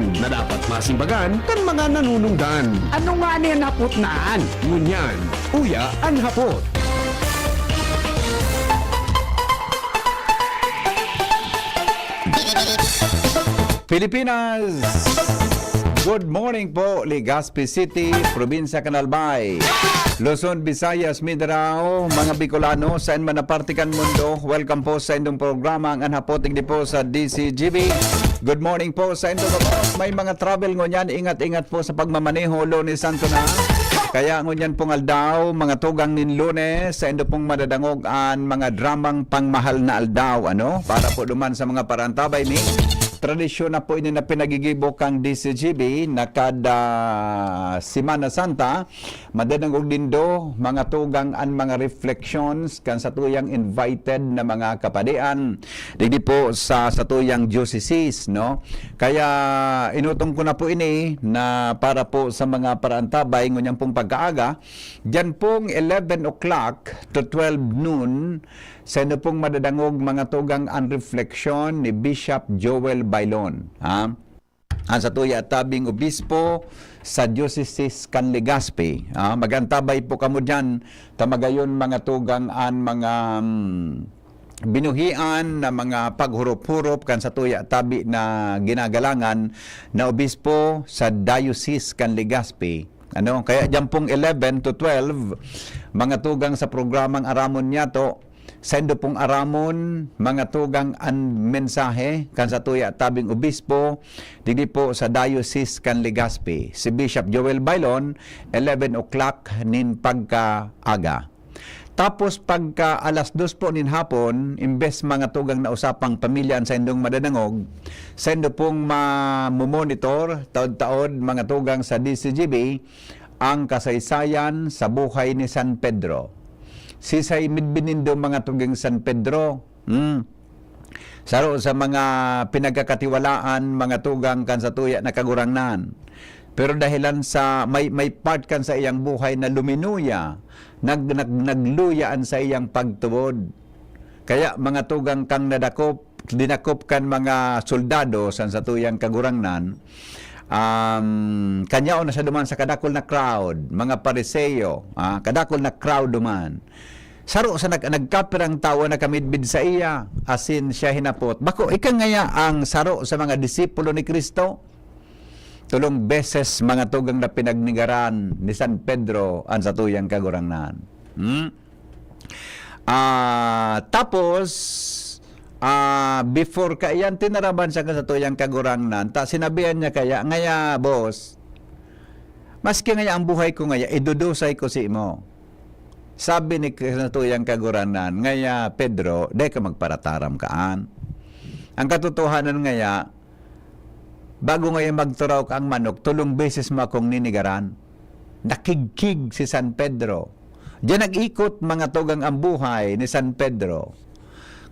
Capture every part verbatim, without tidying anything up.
na dapat masimbagan kan mga nanunungdan. Ano nga ni an hapot na an? Ngunyan, uya an hapot. Pilipinas! Good morning po, Legazpi City, Probinsya kan Albay, Luzon, Visayas, Mindanao, mga Bicolano, saen man na parte kan mundo, welcome po sa indong programa, ang Anhapot, digdi po sa D C G B. Good morning po sa indong gabos. May mga travel ngunyan, ingat-ingat po sa pagmamaneho, Lunes Santo na. Kaya ngunyan pong aldaw, mga tugang nin Lunes, sa indo pong madadangog an mga dramang pangmahal na aldaw, ano? Para po duman sa mga parantabay ni tradisyon na po ini na pinagigibo kang D C G B na kada Semana Santa, madadangog nindo, mga tugang, an mga reflections kan satuyang invited na mga kapadian digdi po sa satuyang diocese, no? Kaya inutong ko na po ini na para po sa mga parantabay ngunyan pong pagkaaga, diyan pong eleven o'clock to twelve noon, sa indo pong madadangog, mga tugang, an refleksyon ni Bishop Joel Bailon, ha? An satuya tabing obispo sa Diocese kan Legazpi. Ah, mag-antabay po kamo diyan, ta magayon, mga tugang, an mga, mm, binuhian na mga paghurop-hurop kan satuya tabi na ginagalangan na obispo sa Diocese kan Legazpi. Ano, kaya diyan pong eleven to twelve, mga tugang, sa programang Aramon Niyato, sa indo pong aramon, mga tugang, an mensahe kan satuya tabing obispo digdi po sa Diocese kan Legazpi, si Bishop Joel Bailon, eleven o'clock nin pagkaaga. Tapos pagka alas dos po nin hapon, imbes, mga tugang, na usa pang pamilya an saindong madadangog, sa indo pong mamomonitor, taod-taod, mga tugang, sa D C G B, ang kasaysayan sa buhay ni San Pedro. Sisay midbid nindo, mga tugang, San Pedro? Hmm. Saro sa mga pinagkakatiwalaan, mga tugang, kan satuya na Kagurangnan. Pero dahelan sa may, may part kan saiyang buhay na luminuya, nag-, nag-, nagluya an saiyang pagtubod. Kaya, mga tugang, kang nadakop, dinakop kan mga soldado san satuyang Kagurangnan, um, kan yaon na siya duman sa kadakul na crowd, mga Pariseo, ah, kadakul na crowd duman. Saro sa nag-, nagkapirang tawo an nakamidbid saiya, asin siya hinapot, "Bako ika ngaya an saro sa mga disipulo ni Cristo?" Tolong beses, mga tugang, na pinagnegaran ni San Pedro an satuyang Kagurangnan. Hmm? Ah, tapos, ah, before kaiyan, tinaraman siya kan satuyang Kagurangnan, ta sinabihan niya kaya, "Ngaya, boss, maski ngaya an buhay ko ngaya, idudusay ko saimo." Sabi ni satuyang Kagurangnan, "Ngaya, Pedro, dai ka magparataram kaan. An katotohanan ngaya, bago ngaya magturaw ka ang manok, tolong beses mo akong ninegaran." Nakigkig si San Pedro. Diyan nag-ikot, mga tugang, ang buhay ni San Pedro.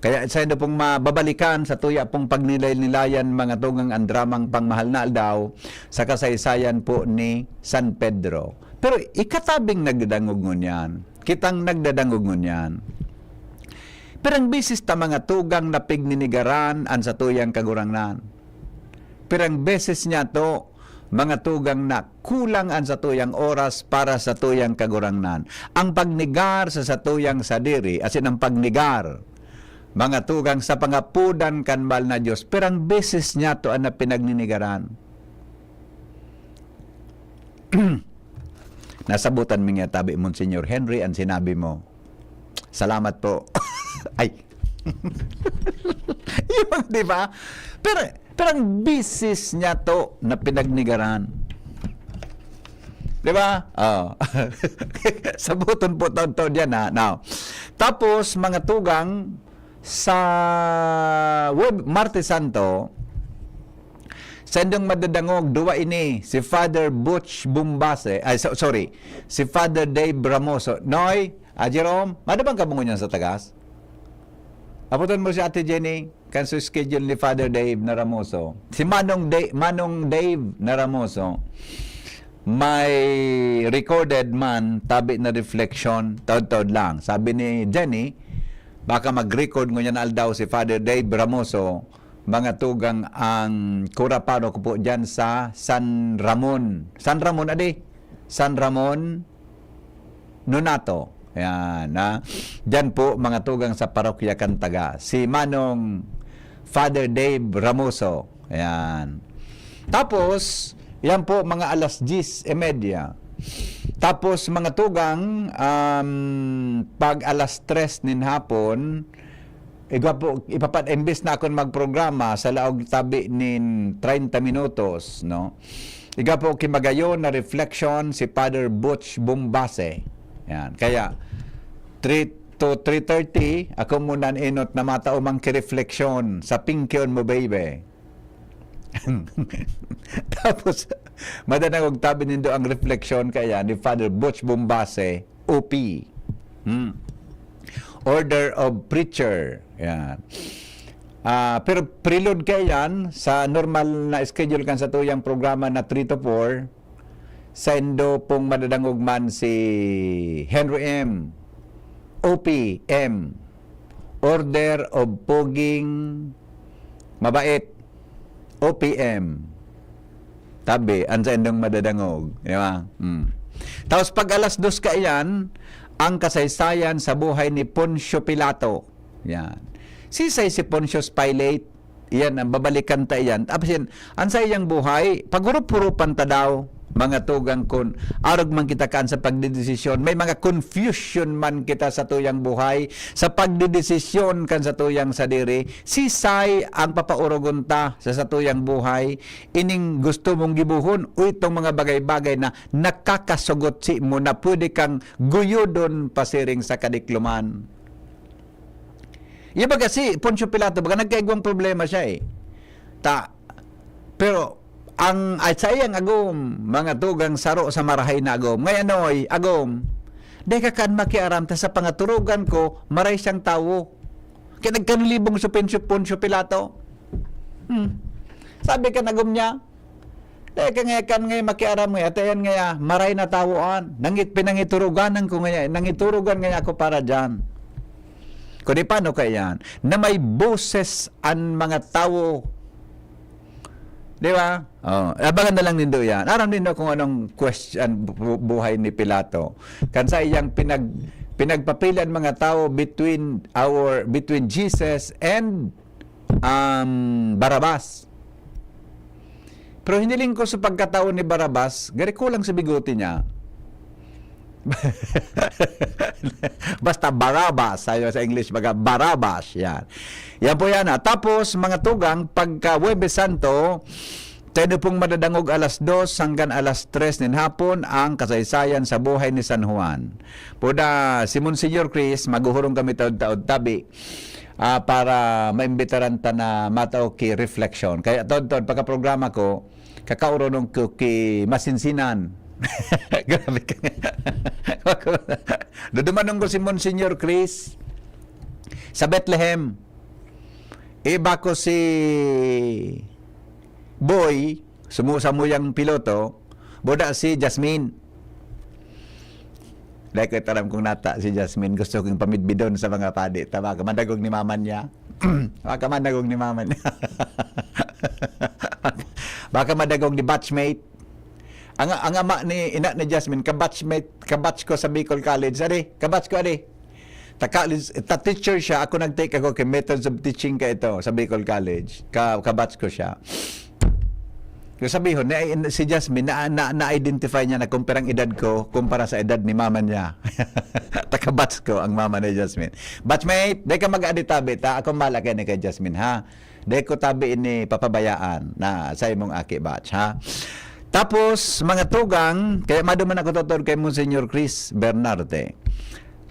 Kaya saindo pong mababalikan sa tuya pong pagnilay-nilayan, mga tugang, ang dramang Pangmahal na Aldaw sa kasaysayan po ni San Pedro. Pero ika tabing nagdadangog ngunyan, kitang nagdadangog ngunyan. Pirang beses ta, mga tugang, na pignenegaran an satuyang Kagurangnan? Pirang beses niyato, mga tugang, na kulang an satuyang oras para sa satuyang Kagurangnan? Ang pagnegar sa satuyang sadiri, asin ang pagnegar, mga tugang, sa pangapodan kan mahal na Dios, pirang beses niyato an napinagnenegaran? Nasabotan mi nga tabi, Monsignor Henry, an sinabi mo. Salamat po. Ay. Yung, di ba? Pero, pero ang bisis niyato na pinagnegaran. Di ba? Oh. Saboton po taon-taon yan, ha? Now, tapos, mga tugang, sa Web-, Martes Santo, saindong madadangog, duwa ini, si Father Butch Bumbase, ay, so-, sorry, si Father Dave Ramoso. Noy, ah, Jerome, madabang ka ba ngunyan sa tagas? Apoton mo si Ate Jenny, kan sa schedule ni Father Dave na Ramoso. Si Manong Da-, Manong Dave na Ramoso, may recorded man, tabi na reflection, taod-taod lang. Sabi ni Jenny, baka mag-record ngunyan aldaw si Father Dave Ramoso, mga tugang, ang kura paroko po diyan sa San Ramon. San Ramon, adi? San Ramon, Nonato. Yan, ha? Diyan po, mga tugang sa Parokya Cantaga. Si Manong Father Dave Ramoso. Yan. Tapos, yan po, mga alas diyes y media. Tapos, mga tugang, um, pag alas tres nin hapon, igwa po, ipapat-, imbes na akong magprograma sa laog tabi nin treinta minutos, no? Igwa po ki magayon na reflection si Father Butch Bombase. Yan. Kaya, three to three thirty, ako muna ang inot na matao mang kirefleksyon sa Pingkion Mo Baby. Tapos, madadangog tabi nindo ang refleksyon kaya ni Father Butch Bombase, O P. Hmm. Order of Preacher. Yan. Ah, pero prelude kaya yan sa normal na schedule kan satuyang programa na three to four, saindo pong madadangog man si Henry M, O P M, Order of Poging Mabait, O P M. Tabi, an saindong madadangog, di ba? Mm. Tapos pag alas dos kaiyan, ang kasaysayan sa buhay ni Poncio Pilato. Yan. Sisay si Pontius Pilate? Iyan ang babalikan ta iyan. Tapos yan, ang sa iyang buhay, paghurup-hurupan ta daw, mga tugang, kun arog man kita kaan sa pagdedesisyon, may mga confusion man kita sa tuyang buhay, sa pagdedesisyon kan sa tuyang sadiri, sisay ang papaurogon ta sa satuyang buhay, ining gusto mong gibohon o itong mga bagay-bagay na nakakasugot simo na pwede kang guyodon pasiring sa kadikloman. Iya baga si Poncio Pilato, baga nagkaigwang problema siya eh. Ta, pero ang, ay, sa iyang agom, mga tugang saro sa marahay na agom. Ngayon, oy, agom, dai ka kan makiaram ta sa pangaturugan ko, maray siyang tawo. Kaya nagkanlibong si Poncio, Poncio Pilato. Hmm. Sabi kan agom niya, dai ka ngaya kan ngaya makiaram ngaya, ta yan ngaya, maray na tawo an. Nangit-, pinangituruganan ko ngaya, nangiturugan ngaya ako para diyan. Kundi paano kaya yan? Na may boses an mga tawo. Di ba? Oh, abangan na lang nindo yan. Aram nindo kung anong question, bu-, buhay ni Pilato. Kan sa iyang pinag-, pinagpapili an mga tawo between our, between Jesus and, um, Barabas. Pero hiniling ko sa pagkatawo ni Barabas, gari kulang sa bigote niya. Basta Barabas, sayo sa English, baga Barabas, yan. Yan po yan, ah. Tapos, mga tugang, pagka Huwebes Santo, tayo pong madadangog alas dos hanggang alas tres nin hapon ang kasaysayan sa buhay ni San Juan. Poda, si Monsignor Chris, maghuhurong kami taod-taod tabi, ah, para maimbitaran ta na matao ki reflection. Kaya taod-taod, pagka-programa ko, kakaoronon ko ki masinsinan. Grabe ka. Dudumanon ko si Monsignor Chris sa Bethlehem. Iba ko si Boy, sumusamuyang piloto, boda si Jasmine. Dai ko taram kung nata si Jasmine. Gusto kong pamidbidon sa mga padi. Ta, baka madagog ni mama niya. Baka madagog ni mama niya. Baka madagog ni batchmate. Ang, ang ama ni, ina ni Jasmine, kabatchmate, kabatch ko sa Bicol College. Adi, kabatch ko, adi. Ta college, ta teacher siya, ako nag-take ako kay Methods of Teaching ka ito sa Bicol College. Ka, kabatch ko siya. Kung sabihon, na, si Jasmine, na, na, na-identify niya na kumpirang edad ko kumpara sa edad ni mama niya. Takabatch ko ang mama ni Jasmine. Batchmate, dai ka mag-adi tabi, ta? Ako mala kay ni kay Jasmine, ha? Dai ko tabi ini papabayaan na sa imong aki batch, ha? Tapos, mga tugang, kaya maduman ako totod kay Monsignor Chris Bernarte.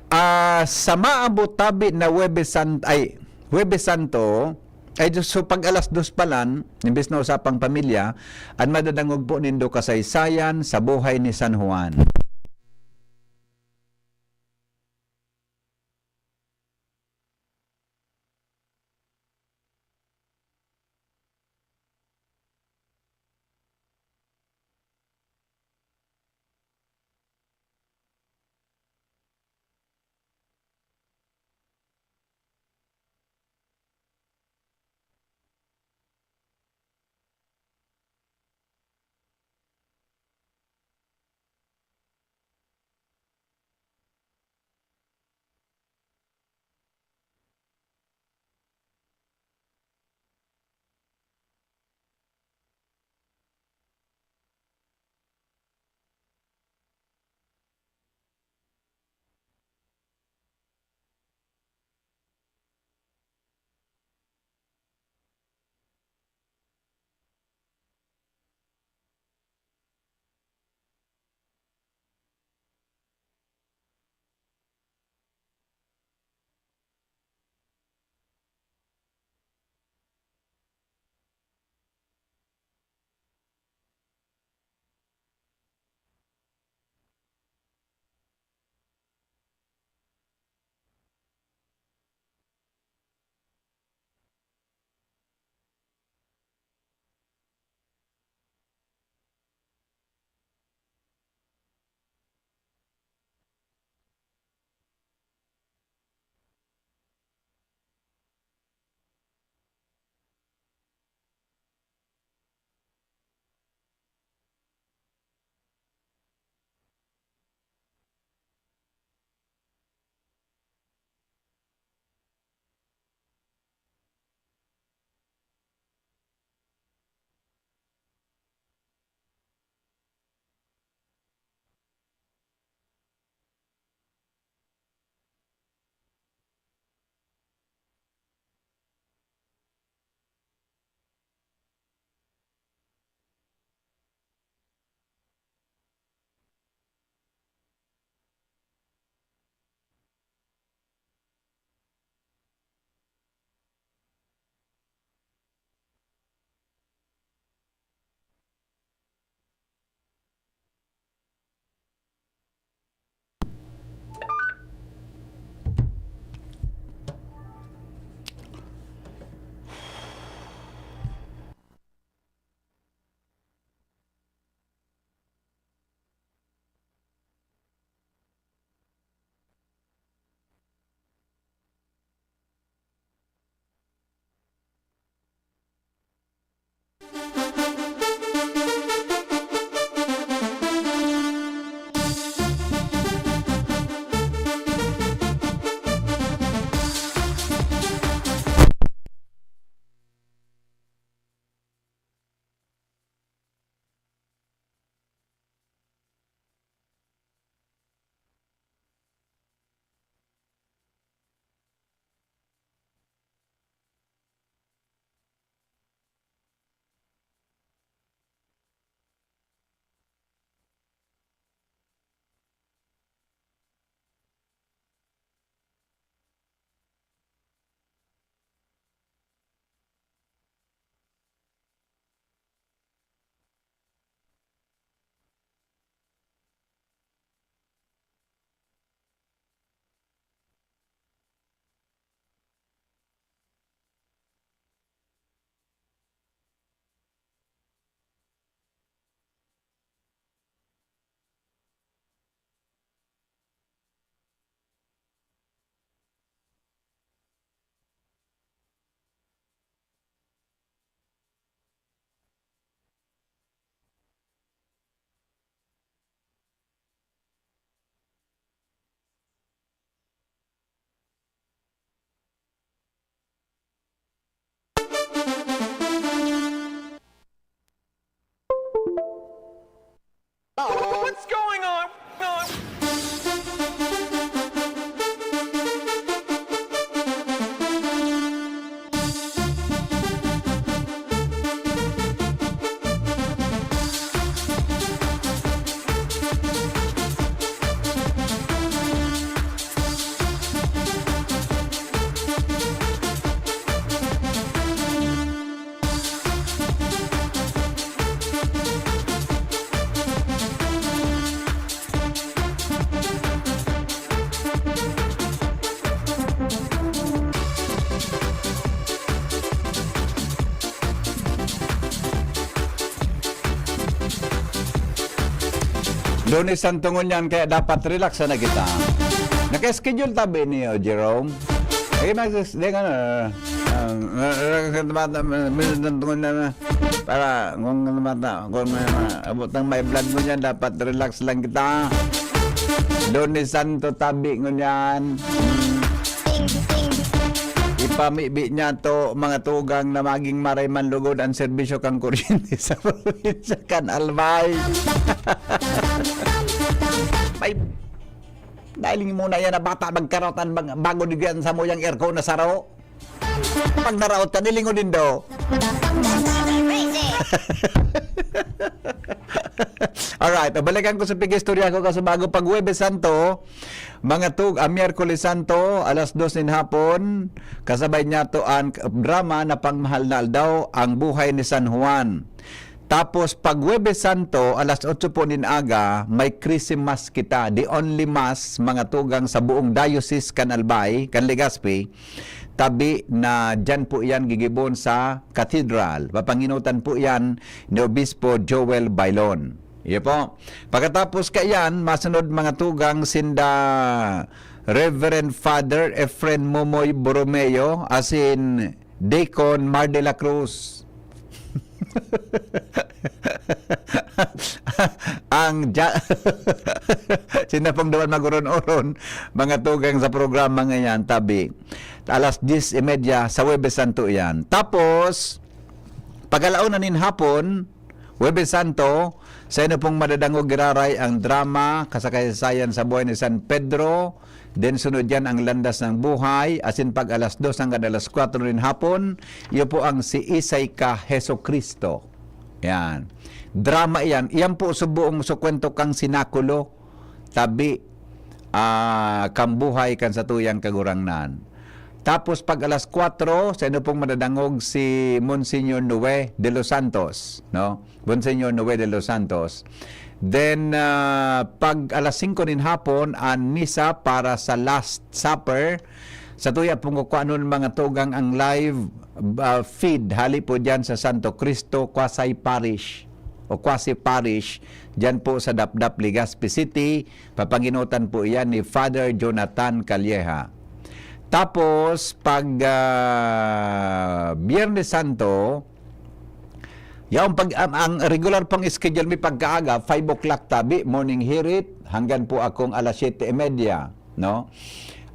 Ah, sa maabot tabi na Huwebes Sant-, ay, Huwebes Santo, ay, so, pag alas dos pa lang, imbes na usapang pamilya, an madadangog po nindo kasaysayan sa buhay ni San Juan. Lunes Santo ngunyan, kaya dapat relax na kita. Naka-schedule tabi niyo, Jerome? Ay, mag-, di ka na, ah, ah, relax na bata, Lunes Santo ngunyan na. Para, kung ano bata, kung may mga abot ng may blood ngunyan, dapat relax lang kita. Lunes Santo tabi ngunyan. Ipamibi niya to, mga tugang, na maging maray man lugod ang serbisyo kang kuryente sa probinsya kan Albay. May, dahil muna yan na bata magkarotan bag-, bago digyan sa muyang aircon na saro. Pag naraot ka, nilingon din do. Alright, balikan ko sa pag-istorya ko kasi bago pag Huwebes Santo, mga tug-, ah, Miyerkules Santo, alas dos nin hapon, kasabay niya to ang drama na Pangmahal na Aldaw, Ang Buhay ni San Juan. Tapos, pag Huwebes Santo, alas otso po nin aga, may Christmas kita. The only mass, mga tugang sa buong diocese kan Albay, kan Legazpi, tabi na dyan po yan gigibon sa cathedral. Papanginutan po yan ni Obispo Joel Bailon. Iyo po. Pagkatapos kaiyan, masunod mga tugang sinda Reverend Father Efren Momoy Borromeo, asin Deacon Mar de la Cruz. Ang ja-, sinda pong duman mag-uron-uron, mga tugang sa programa ngayon, tabi. Alas diyes y media sa Huwebes Santo yan. Tapos, pag-alauna nin hapon, Huwebes Santo, sa inyo pong madadangog giraray ang drama, kasakaysayan sa buhay ni San Pedro, then sunod yan ang Landas ng Buhay, asin pag alas dos hanggang alas kwatro nin hapon, iyo po ang Si Isay Ka, Jesu-Cristo. Yan. Drama yan. Iyan po sa buong sa kwento kang sinakulo, tabi, ah, kang buhay kan satuyang Kagurangnan. Tapos pag alas kwatro, sa inyo pong madadangog si Monsignor Noe de los Santos, no? Monsignor Noe de los Santos. Then, ah, pag alas singko nin hapon, ang misa para sa Last Supper. Sa tuya pong kukuanon mga tugang ang live, ah, feed, hali po dyan sa Santo Cristo, Quasi Parish o Quasi Parish, dyan po sa Dapdap, Legazpi City. Papanginutan po iyan ni Father Jonathan Calleja. Tapos, pag, ah, Biyernes Santo, yaon pag, ang, ang regular pong schedule mi pagkaaga, five o'clock tabi, morning hirit, hanggang po akong alas siyete y media, no?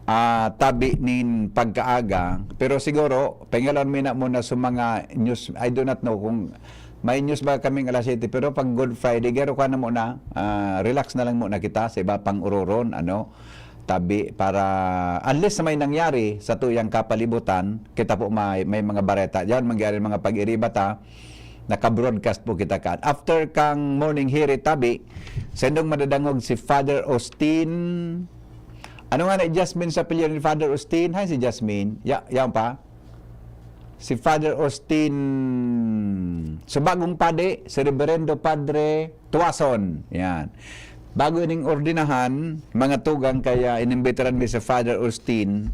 Ah, tabi nin pagkaaga. Pero siguro, pahingalon mi na muna sa mga news. I do not know kung may news ba kaming alas siyete, pero pag Good Friday, garo ka na muna, ah, relax na lang muna kita sa iba pang uroron, ano? Tabi para, unless na may nangyari sa tuyang kapalibutan, kita po may, may mga bareta diyan, mangyari mga pag-iriba ta, naka-broadcast po kita kan. After kang morning hirit tabi, sendong madadangog si Father Austin. Ano nga na Jasmine sa apelyido ni Father Austin? Hay, si Jasmine. Ya, yan pa. Si Father Austin, sa bagong padi, si Reverendo Padre Tuason. Yan. Bago ining ordinahan, mga tugang, kaya inimbitaran mi si Father Austin,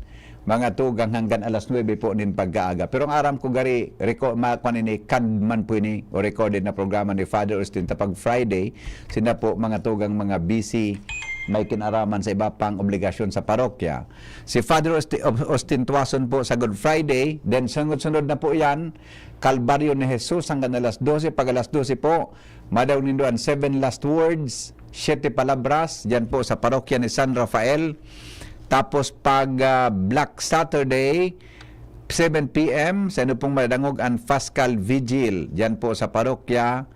mga tugang, hanggang alas nuebe po nin pagkaaga. Pero ang aram ko gari, reco-, ma-, kwan ini, canned man po ini, o recorded na programa ni Father Austin. Tapag Friday, sila po, mga tugang, mga busy, may kinaraman sa iba pang obligasyon sa parokya. Si Father Austi-, Austin Tuason po sa Good Friday. Then, sunod-sunod na po yan, Kalbaryo ni Jesus hanggang alas dose. Pag alas dose po, madaog nindo an Seven Last Words, Siete Palabras, dyan po sa parokya ni San Rafael. Tapos pag, ah, Black Saturday, seven P M, sa inyo pong madadangog an Paschal Vigil, dyan po sa parokya,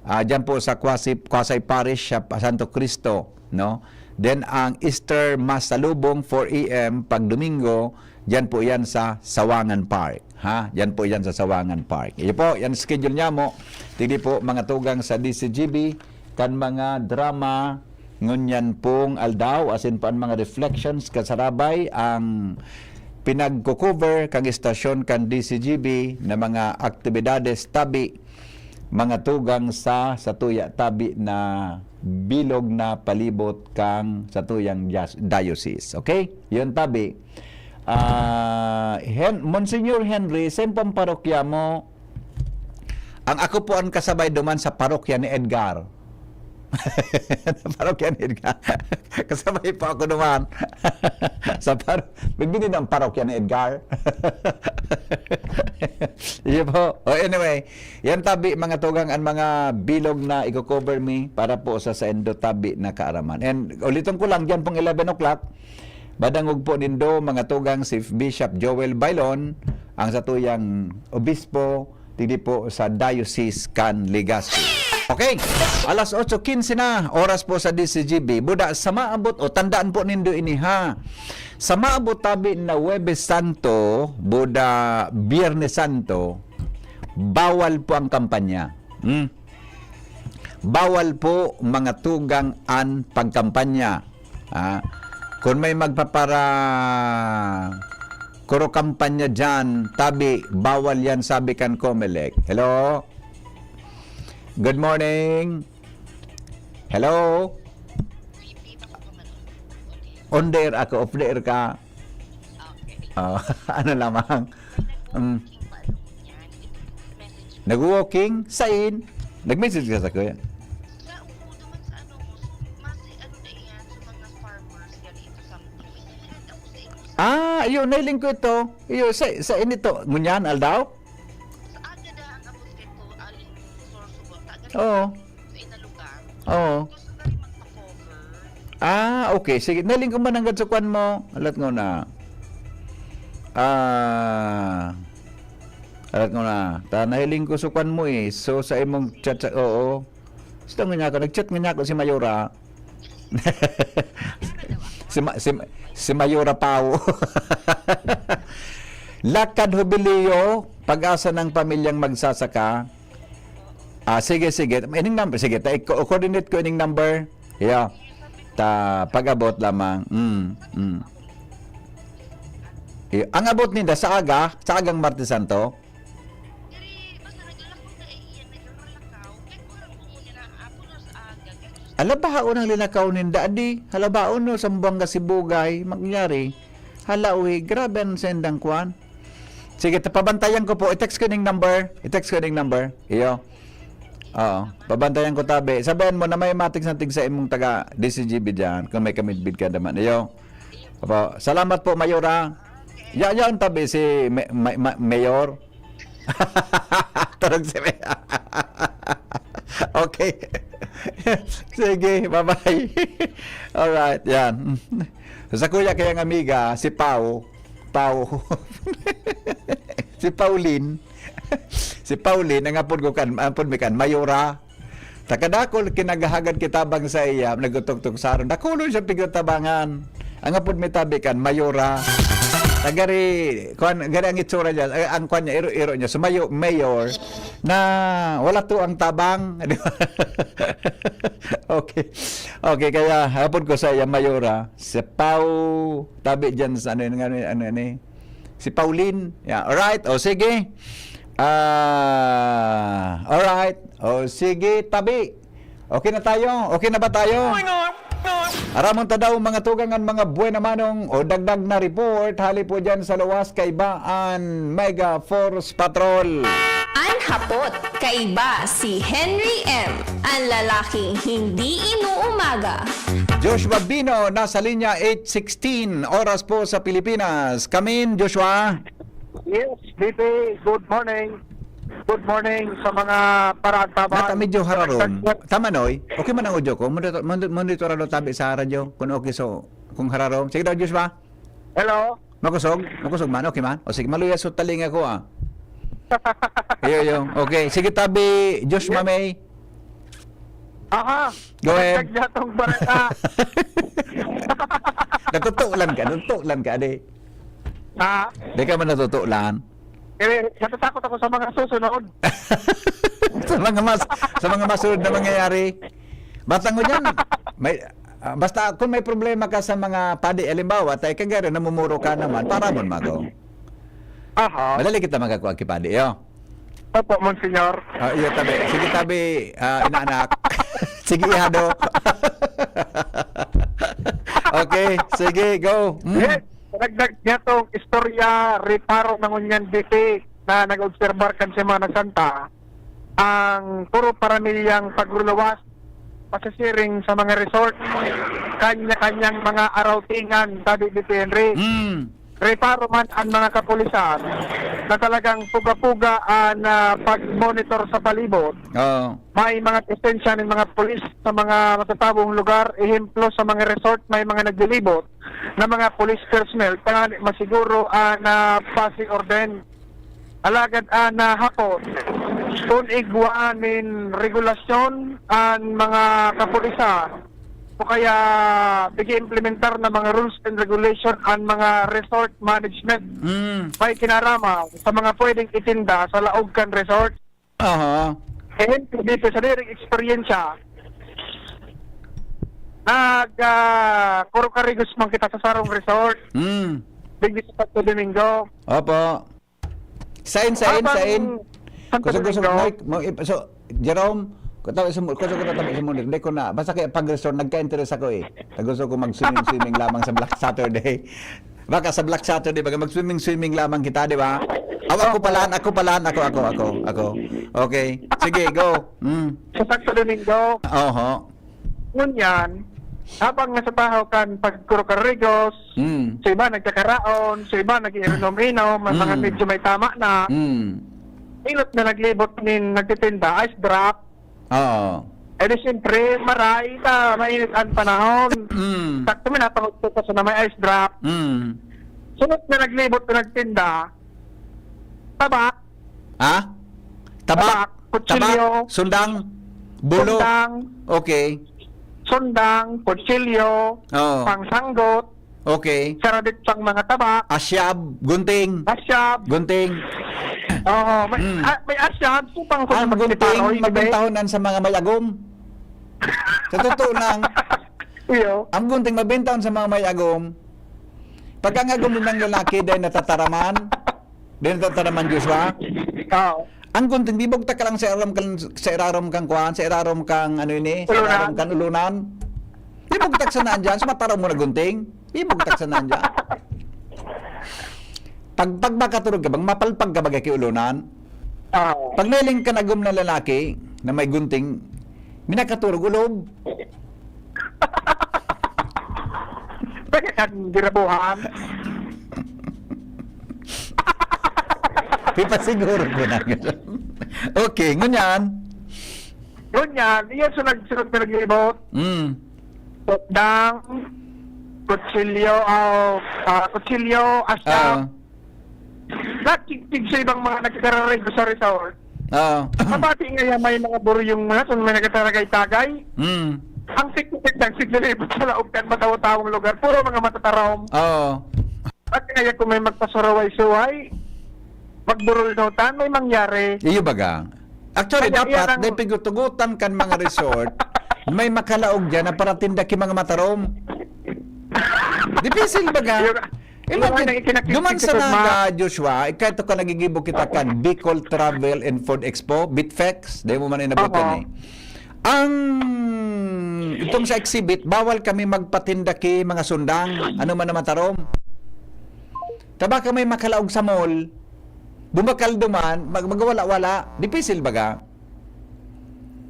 ah, dyan po sa Quasi-, Quasi Parish sa Santo Cristo, no? Then ang Easter Mass sa Lubong, four A M, pag Domingo, dyan po yan sa Sawangan Park. Ha? Yan po yan sa Sawangan Park. Iyo po, yan schedule niya mo. Tigdi po, mga tugang sa D C G B, kan mga drama, ngunyan pong aldaw, asin pa an mga reflections, kasarabay, ang pinagko-cover kang istasyon kan D C G B na mga aktibidades tabi, mga tugang sa, sa tuya tabi na bilog na palibot kang sa tuyang dias-, diocese. Okay? Yun tabi. Ah, Hen-, Monsignor Henry, sa pang parokya mo, ang ako po ang kasabay duman sa parokya ni Edgar. Parokya ni Edgar. Kasabay po ako naman. Sa par-, bibili ng parokya ni Edgar. Iyo po. O, anyway, yan tabi, mga tugang, ang mga bilog na i-cover mi para po sa saindo tabi na kaaraman. And ulitin ko lang, dyan pong eleven o'clock, madangog po nindo, mga tugang, si Bishop Joel Bailon, ang satuyang obispo, digdi po sa Diocese kan Legazpi. Okay, alas otso quince na, oras po sa D C G B. Buda, sa maabot, o tandaan po nindo ini, ha. Sa maabot tabi na Huwebes Santo, buda Biyernes Santo, bawal po ang kampanya. Hmm? Bawal po, mga tugang, an pagkampanya. Ah, kun may magpapara-, kuro kampanya diyan, tabi, bawal yan, sabi kan Comelec. Hello? Good morning. Hello? On the air ako, off the air ka. Ah, ano lamang? Mm. Nag-walking? Sain? Nag-message ka sa kuya? Ah, iyo, nailing ko ito. Iyo, sa, sa inito. Ngunyan, aldaw? Oo. Oo. Ah, okay. Sige, nailing ko man nanggad sa kwan mo. Alat ko na. Ah, alat ko na. Ta, nahiling ko sa kwan mo eh. So, sa imong chat, sa, oo. Gusto nga niya ako. Nag-chat nga niya ako si Mayora. Si Ma-, si, si Mayora Pao. Lakad Jubileo, pag-asa ng pamilyang magsasaka. Ah, sige, sige. Ining number, sige, ta, i-co-, coordinate ko ining number. Yeah. Ta, pag-abot lamang. Mm, mm. Iyo. Ang abot ninda sa aga, sa agang Martes Santo? Ala, bahaon ang linakaw ninda, adi. Hala, baon no, Zamboanga Sibugay, mangyari. Hala, uy, grabe ang sendang kwan. Sige, ta-, pabantayan ko po. I-text ko ning number. I-text ko ning number. Iyo. Oo. Pabantayan ko tabi. Sabihan mo na may matig sa tig sa imong taga D C G B dyan. Kung may kamidbid ka naman. Iyo. Opo. Salamat po, Mayora. Ya, yan tabi si May-, May-, May-, Mayor. Tulog si May-, okay. Sige, bye-bye. Alright, yan. Sa kuya kayang amiga, si Pau. Pau. Si Pauline. Si Pauline, ang apod ko kan, apod mi kan, Mayora. Takadakol, kinagahagad kita bang sa iya, nagutugtog sa aron. Dakulon siya pigtatabangan. Ang apod mi tabi kan, Mayora. Tagari, kuan, gari ang itsura niya, eh, ang kuan niya, iro-iro niya. So, mayo-, mayor, na wala to ang tabang. Di ba? Okay. Okay, kaya hapon ko sa iya, Mayora. Si Pau, tabi dyan sa ano, ano, ano, ano, ano, eh. Si Pauline. Yeah, alright. O, sige. Ah, alright. O, sige, tabi. Okay na tayo? Okay na ba tayo? Aramon ta daw, mga tugang, an mga buena manong o dagdag na report hali po dyan sa luwas kaiba an Mega Force Patrol. An hapot, kaiba si Henry M, an lalaking hindi inuumaga. Joshua Bino, nasa linya, eight sixteen, oras po sa Pilipinas. Kamin, Joshua? Yes, B P, good morning. Good morning sa mga paraagtaban. Nata medyo hararom. Tama, Noy? Okay man ang audio ko. Monitor, monitor, monitor ano tabi sa radyo. Kung okay, so, kung hararom. Sige daw, Joshua. Hello? Makusog? Makusog man? Okay man? O sige, maluyas sa talinga ko, ah. Iyo, iyo. Okay. Sige, tabi, Josh Mamey. Aha. Go ahead. Dagdag niya tong bareta. Natutulan ka, natutulan ka, di. Ha? Di ka man natutulan. Eh, natatakot ako sa mga susunod. Sa mga mas-, sa mga masunod na mangyayari. Basta ngunyan, may, ah, basta kung may problema ka sa mga padi, halimbawa, tay kagari, namumuro ka naman, para mo mago. Aha. Madali kita magkakuha ki padi, yo. Opo, Monsignor. Ah, iyo, tabi. Sige, tabi, ah, inaanak. Sige, ihado. Okay, sige, go. Mm. Yes, dagdag niya tong istorya, reparo na ngunyan, B P, na nag-obserbar kan Semana Santa, ang puro paramilyang pagluluwas pasisiring sa mga resort, kanya-kanyang mga arawtingan, sabi ni Henry. Mm. Reparo man ang mga kapulisan na talagang puga-puga ang, ah, pag-monitor sa palibot. Oo. May mga presensya ng mga pulis sa mga matatawong lugar. Ehemplo, sa mga resort, may mga naglilibot na mga police personnel, tangani masiguro ang, ah, pasi orden. Alagad, ah, na hapon, kun igwa nin regulasyon an mga kapulisan o kaya pag-iimplementar na mga rules and regulation an mga resort management, Mm. may kinarama sa mga pwedeng itinda sa laog kan resort. Aha. Eh, dito sa direk eksperyensya, nag, ah, kurukarigos man kita sa sarong resort. Mm. Digdi sa Santo Domingo. Opo. Sain, sain, Habang sain? Santo Kusog, kusog, Domingo. Mike, mo, ip-, so, Jerome, katabi sa mo, kusog, katabi sa mo, hindi ko na, basta kaya pag-resort, nagka-interest ako eh. Gusto ko mag-swimming-swimming lamang sa Black Saturday. Baka sa Black Saturday, baga mag-swimming-swimming lamang kita, di ba? Aw, ako pala, ako pala, ako, ako, ako, ako. Okay. Sige, go. Mm. Sa Santo Domingo. Oho. Ngunyan, habang nasa tahaw kan pagkurukarigos, Mm. sa iba nagkakaraon, sa iba nag-iinom-inom, may mga Mm. medyo may tama na. Mm. Inot na naglibot nin nagtitinda, ice drop. Oo. Eh di siyempre, maray ta, mainit ang panahon. Mm. Sakto, may napangutso pa sa na may ice drop. Mm. Sunod na naglibot na nagtinda, tabak. Ha? Tabak? Tabak, kutsilyo. Tabak, sundang, bulo. Sundang. Okay. Sundang, kutsilyo, Oo. pangsanggot, Okay. sarabit pang mga tabak. Asyab, gunting. Asyab. Gunting. Oo, may, Mm. ah, may asyab, so pang Ang gunting, magbintahonan sa mga may agom. Sa totoo lang, Iyo. ang gunting mabintaon sa mga may agom. Pag ang agom din ng lalaki, dahil natataraman, dahil natataraman, Joshua, Oo. ang gunting, bibugtak ka lang sa irarom kang, sa irarom kang kuwan, sa irarom kang, ano ini, sa Ulunan. irarom kang ulunan. Bibugtak sa naan dyan, sa matarom mo na gunting. Bibugtak sa naan dyan. Pag, pag makaturog ka, bang mapalpag ka baga ki ulunan? Oo. Pag nailing ka na agom na lalaki, na may gunting, minakaturog ulob. Pwede kang girabuhan. Pipasiguro ko na. Okay, ngunyan. Ngunyan, iyan sa nagsunod na naglibot. Mm. Sundang, kutsilyo, ah, ah, kutsilyo, asyam. Ah. Nagkigkig sa ibang mga nagkakararig sa resort. Oo. Mabati nga yan, may mga buryong mga, kung may nagkataragay-tagay. Mm. Ang sikit-sikit ng siglilibot sa laog kan matawo-tawong lugar, puro mga matatarom. Oo. At kaya kung may magpasuraway-suway, magburulnutan, may mangyari. Iyo baga. Actually, Kaya dapat, iyan ang dahil pigutugutan kan mga resort, may makalaog dyan na paratinda ki mga matarom. Dipisil baga. Yun, Imagine, yun ang ikinakit-, duman sa ikisugma. Naga, Joshua, ikaw ito ka nagigibo kita kan Bicol Travel and Food Expo, Bitfex, dahil mo man inabot Oho. yan eh. Ang, itong sa exhibit, bawal kami magpatinda ki mga sundang, ano man na matarom. Tabaka may makalaog sa mall, bumakal duman, mag-, magwala-wala, dipisil baga.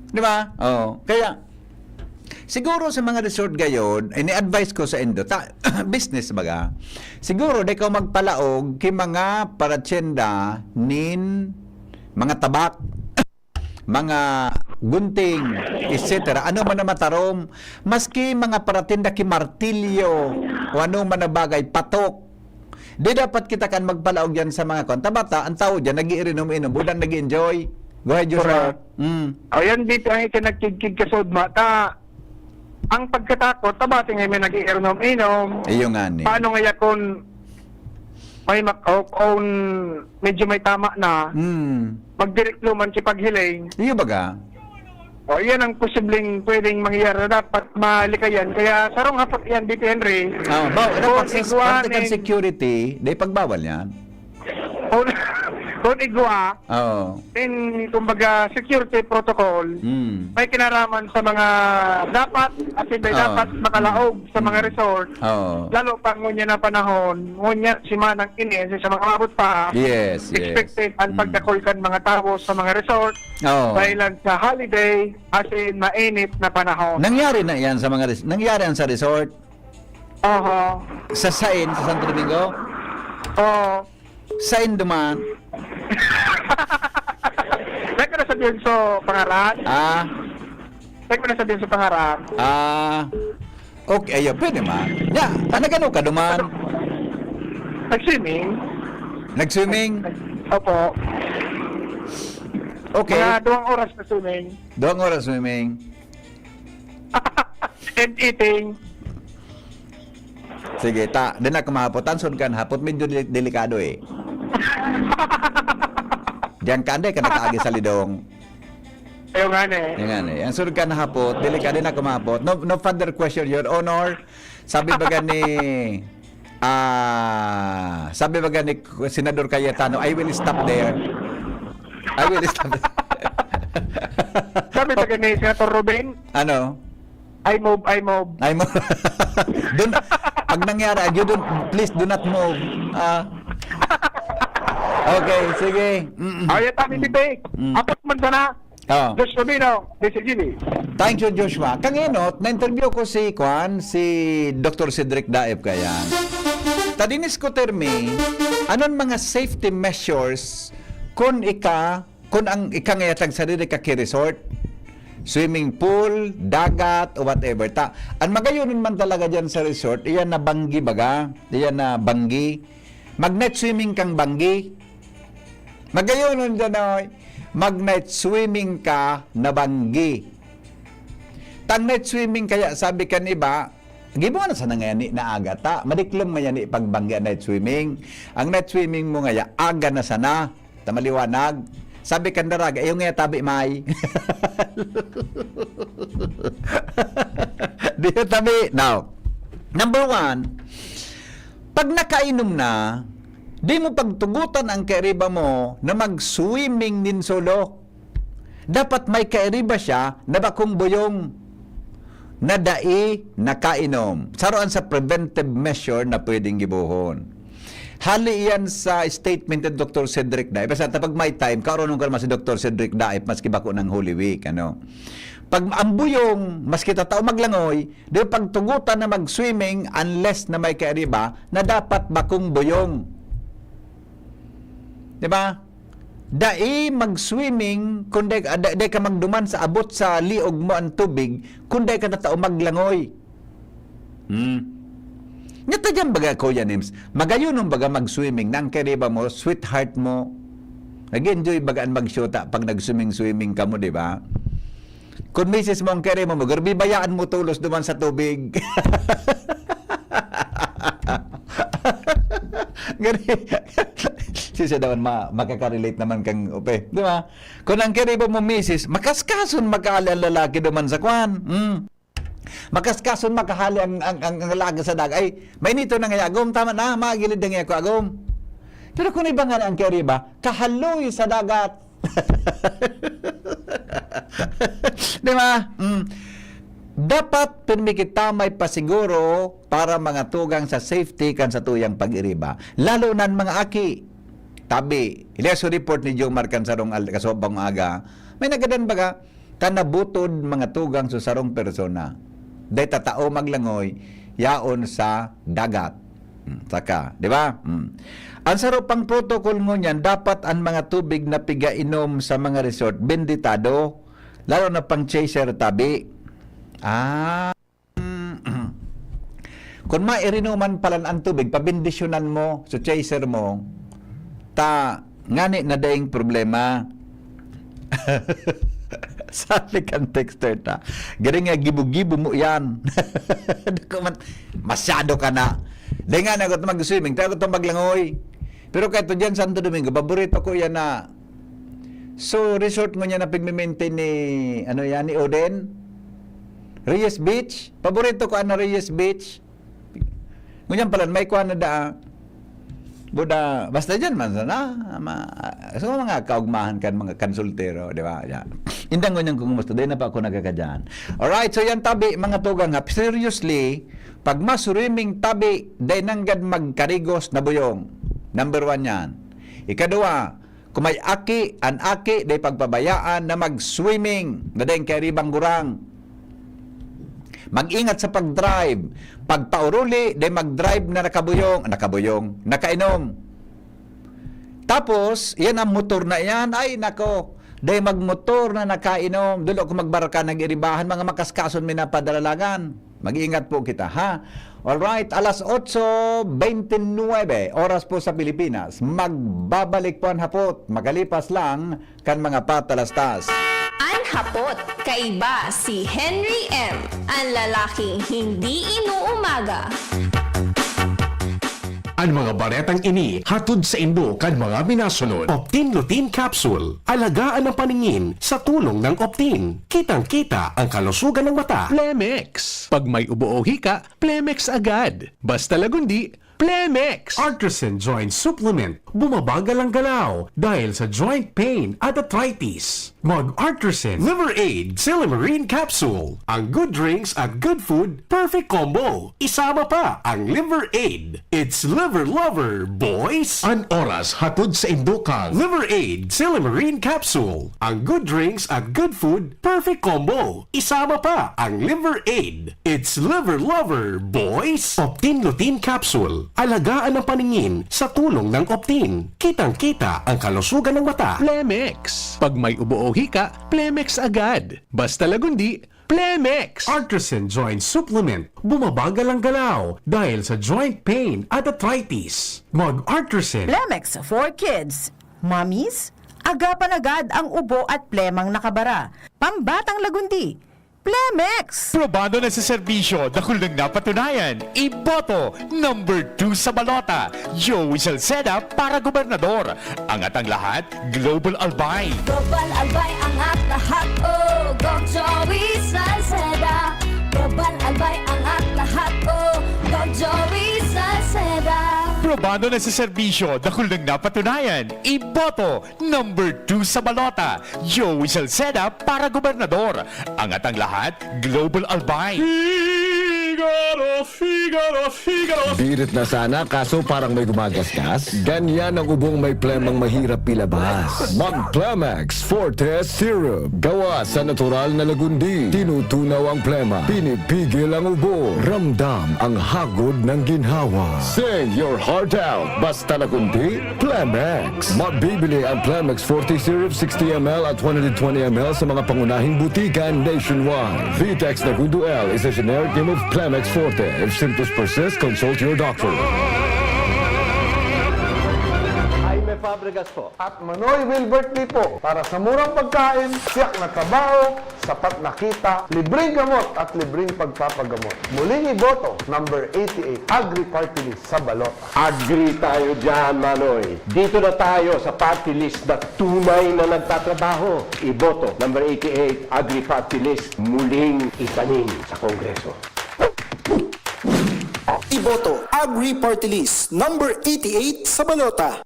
Di ba? Oo. Kaya, siguro sa mga resort gayod, ini-advise ko sa indo, ta-, business baga. Siguro, di ka magpalaog ki mga paratyenda nin mga tabak, mga gunting, et cetera. Ano man na matarom, maski mga paratinda ki martilyo o ano man na bagay, patok. Di dapat kita kan magpalaog yan sa mga kwan. Tabata, ang tao dyan, nag-iirinom-inom, bulan nag-i-enjoy. Go ahead, Joshua. Correct. Mm. O yan, di tayo ka nagkigkig ka sa udma. Ta, ang pagkatakot, tabati nga may nag-iirinom-inom. Iyo nga ni. Paano nga ya kung may mak-, o, kung medyo may tama na, Mm. magdirekluman si paghiling? Iyo baga? O, iyan ang posibleng pwedeng mangyari na dapat malikayan. Kaya sarong hapot iyan, D P Henry. Ah, ba, dapat Kung sa igwa parte kan ning security, di pagbawal yan. Kung, Kung igwa, Oo. in, kumbaga, security protocol, Mm. may kinaraman sa mga dapat, as in, may Oo. dapat makalaog sa mga Mm. resort, Oo. lalo pa ngunyan na panahon, ngunyan si Manang ini, sa mga maabot pa, Yes, yes. expected ang Mm. pagdakol kan mga tao sa mga resort, Oo. dahilan sa holiday, as in, mainit na panahon. Nangyari na yan sa mga res- nangyari yan sa resort? Oho. Sa sain, sa Santo Domingo? Oo. Sain duman? Dahil ko na sabihin sa pangaran. Ah, Dahil ko na sabihin sa pangaran. ah, okay, ayun, pwede man. Ya, ah, nagano ka duman? Nag-swimming. Nag-swimming? Opo. Okay. Mga duwang oras na swimming. Duwang oras swimming. And eating. Sige, ta, di na kumahapot. Tansod kan hapot, medyo deli- delikado eh. Diyan ka, hindi ka nakaagi sa lidong. Ayun nga na eh. Yan nga eh. Ang sunod kan hapot, delikado na kumahapot. No, no further question, Your Honor. Sabi ba gani, ah, sabi ba gani Senador Cayetano, "I will stop there." I will stop there. Sabi ba gani, Senator Ruben? Ano? I move, I move. Ay mo. Doon, pag nangyari, you don't, please do not move. Ah. Okay, sige. Mm-mm. Ay, tabi, Mm. Titi. Mm. Apat man sana. Oh. Joshua Bino, D C G B. Thank you, Joshua. Kanginot, na-interview ko si, kwan, si Doctor Cedric Daep kaya. Tadinis ko, Termi, anon mga safety measures kung ika, kung ang ika ngayatag sarili ka ki-resort, swimming pool, dagat, o whatever. Ta, ang magayonon man talaga dyan sa resort, iyan na banggi baga, iyan na banggi. Mag-night swimming kang banggi. Magayonon dyan, oy. Mag-night swimming ka na banggi. Tang night swimming kaya, sabi kan iba, gibo na sana ngayon ni na aga ta. Madiklom ngayon ni pagbanggi ang night swimming. Ang night swimming mo ngaya, aga na sana. Ta maliwanag. Sabi kan daraga, "Iyo ngaya tabi, may." Di na tabi. Now, number one, pag nakainom na, di mo pagtugutan ang kairiba mo na mag-swimming nin solo. Dapat may kairiba siya na bakong buyong na dai nakainom. Saroan sa preventive measure na pwedeng gibohon. Hali iyan sa statement ni Doctor Cedric Daip. Basta pag may time, karonon ko naman si Doctor Cedric Daip, maski bako ng Holy Week, ano. Pag ang buyong, maski tatao maglangoy, di pagtugutan na mag-swimming unless na may kairiba na dapat bakong buyong. Di ba? Dai mag-swimming, kundi ah, da- dai ka magduman sa abot sa liog mo ang tubig, kundi ka tatao maglangoy. Hmm. Ngata dyan baga, Kuya Nims, magayonon baga mag-swimming na ang kairiba mo, sweetheart mo. Nag-enjoy baga ang magsyota pag nag-swimming-swimming ka mo, di ba? Kung misis mo ang kairiba mo, garbi bayaan mo tulos duman sa tubig. Gani, siya daw ma, makakarelate naman kang upe, di ba? Kung ang kairiba mo misis, makaskason makahali ang lalaki duman sa kwan. Hmm. Makaskason makahali ang, ang, ang, ang lalaki sa dagat. Ay, mainito na nga agom, tama na, magilid na nga ako agom. Pero kung iba nga na ang kairiba, kahaloy sa dagat. Di ba? Mm. Dapat pirmi kita may pasiguro para mga tugang sa safety kan sa tuyang pag-iriba. Lalo na ang mga aki. Tabi, ilias report ni Jomar kan sarong al- kasubang aga. May nagadan baga, kanabutod mga tugang sa sarong persona. Dahil tatao maglangoy, yaon sa dagat. Hmm, saka, di ba? Hmm. Ang saro pang protocol ngunyan, dapat ang mga tubig na pigainom sa mga resort, benditado, lalo na pang chaser tabi. Ah. Kung mairinuman palan ang tubig, pabendisyonan mo sa chaser mo, ta ngani na daing problema. Sabi kan texter ta, "Garing nga gibo-gibo mo yan." Dako man, masyado ka na. Dahil nga na ako mag-swimming, tayo ako maglangoy. Pero kahit to dyan, Santo Domingo, paborito ko yan na. So, resort mo niya na pigme-maintain ni, ano yan, ni Oden? Reyes Beach? Paborito ko, ano, Reyes Beach? Ngunyan pala, may kuha na daa. Buda, basta dyan man sana, ma-, so, mga kaugmahan kan mga kan soltero, di ba? Ya. Indangon yan kung gusto, dahil na pa ako nagkakadyan. Alright, so yan tabi, mga tugang, ha, seriously, pag maswimming tabi, dahil nanggad magkarigos na buyong. Number one yan. Ikadua, kung may aki, an aki, dahil pagpabayaan na mag-swimming, na dahil kairibang gurang. Mag-ingat sa pag-drive. Pagpauruli, dahil mag-drive na nakabuyong, nakabuyong, nakainom. Tapos, yan ang motor na yan. Ay, nako. Dahil magmotor na nakainom. Dulo ko magbarka, nag-iribahan, mga makaskason, may napadalalangan. Mag-ingat po kita, ha? Alright, alas otso bentynebe, oras po sa Pilipinas. Magbabalik po ang hapot, makalipas lang kan mga patalastas. An hapot, kaiba si Henry M, an lalaking hindi inuumaga. An mga baretang ini hatod saindo kan mga minasunod. Optin Lutein Capsule. Alagaan ang paningin sa tulong ng Optin. Kitang-kita ang kalusugan ng mata. Plemex. Pag may ubo o hika, Plemex agad. Basta lagundi, Plemex! Artisan Joint Supplement. Bumabagal ang galaw dahil sa joint pain at arthritis. Mag Artisan Liver Aid Silymarin Capsule. Ang good drinks at good food, perfect combo. Isama pa ang Liver Aid. It's Liver Lover, boys! An oras hatod saindo kan Liver Aid Silymarin Capsule. Ang good drinks at good food, perfect combo. Isama pa ang Liver Aid. It's Liver Lover, boys! Optin Lutein Capsule. Alagaan ang paningin sa tulong ng Optin. Kitang-kita ang kalusugan ng mata. Plemex. Pag may ubo o hika, Plemex agad. Basta lagundi, Plemex! Artisan Joint Supplement. Bumabagal ang galaw dahil sa joint pain at arthritis. Mag Artisan. Plemex for Kids. Mommies, agapan agad ang ubo at plemang nakabara. Pambatang lagundi. Plemex! Probado na sa serbisyo, dakul nang napatunayan. Iboto, number two sa balota, Joey Salceda para gobernador. Angat ang lahat, Global Albay. Global Albay, angat lahat, oh, Gov Joey Salceda. Global Albay, angat lahat, oh, Gov Joey Salceda. Probado na sa serbisyo, dakul nang napatunayan. Iboto, number two sa balota, Joey Salceda para gobernador. Angat ang lahat, Global Albay. Figaro, Figaro, Figaro. Birit na sana, kaso parang may gumagasgas. Ganyan ang ubong may plemang mahirap ilabas. Mag Plemex Forte Syrup. Gawa sa natural na lagundi. Tinutunaw ang plema. Pinipigil ang ubo. Ramdam ang hagod ng ginhawa. Sing your heart out. Basta lagundi, Plemex. Mabibili ang Plemex Forte Syrup sixty M L at one hundred twenty M L sa mga pangunahing butika nationwide. Vitex Nagundo L is a generic name of Plemex Forte. If symptoms persist, consult your doctor. Jaime Fabregas po. At Manoy Wilbert Lipo. Para sa murang pagkain, tiyak na trabaho, sapat na kita, libreng gamot at libreng pagpapagamot. Muling iboto, number eighty-eight, Agri Party List sa balota. Agri tayo dyan, Manoy. Dito na tayo sa party list na tunay na nagtatrabaho. Iboto, number eighty-eight, Agri Party List, muling itanim sa Kongreso. Iboto, Agri Party List, number eighty-eight sa balota.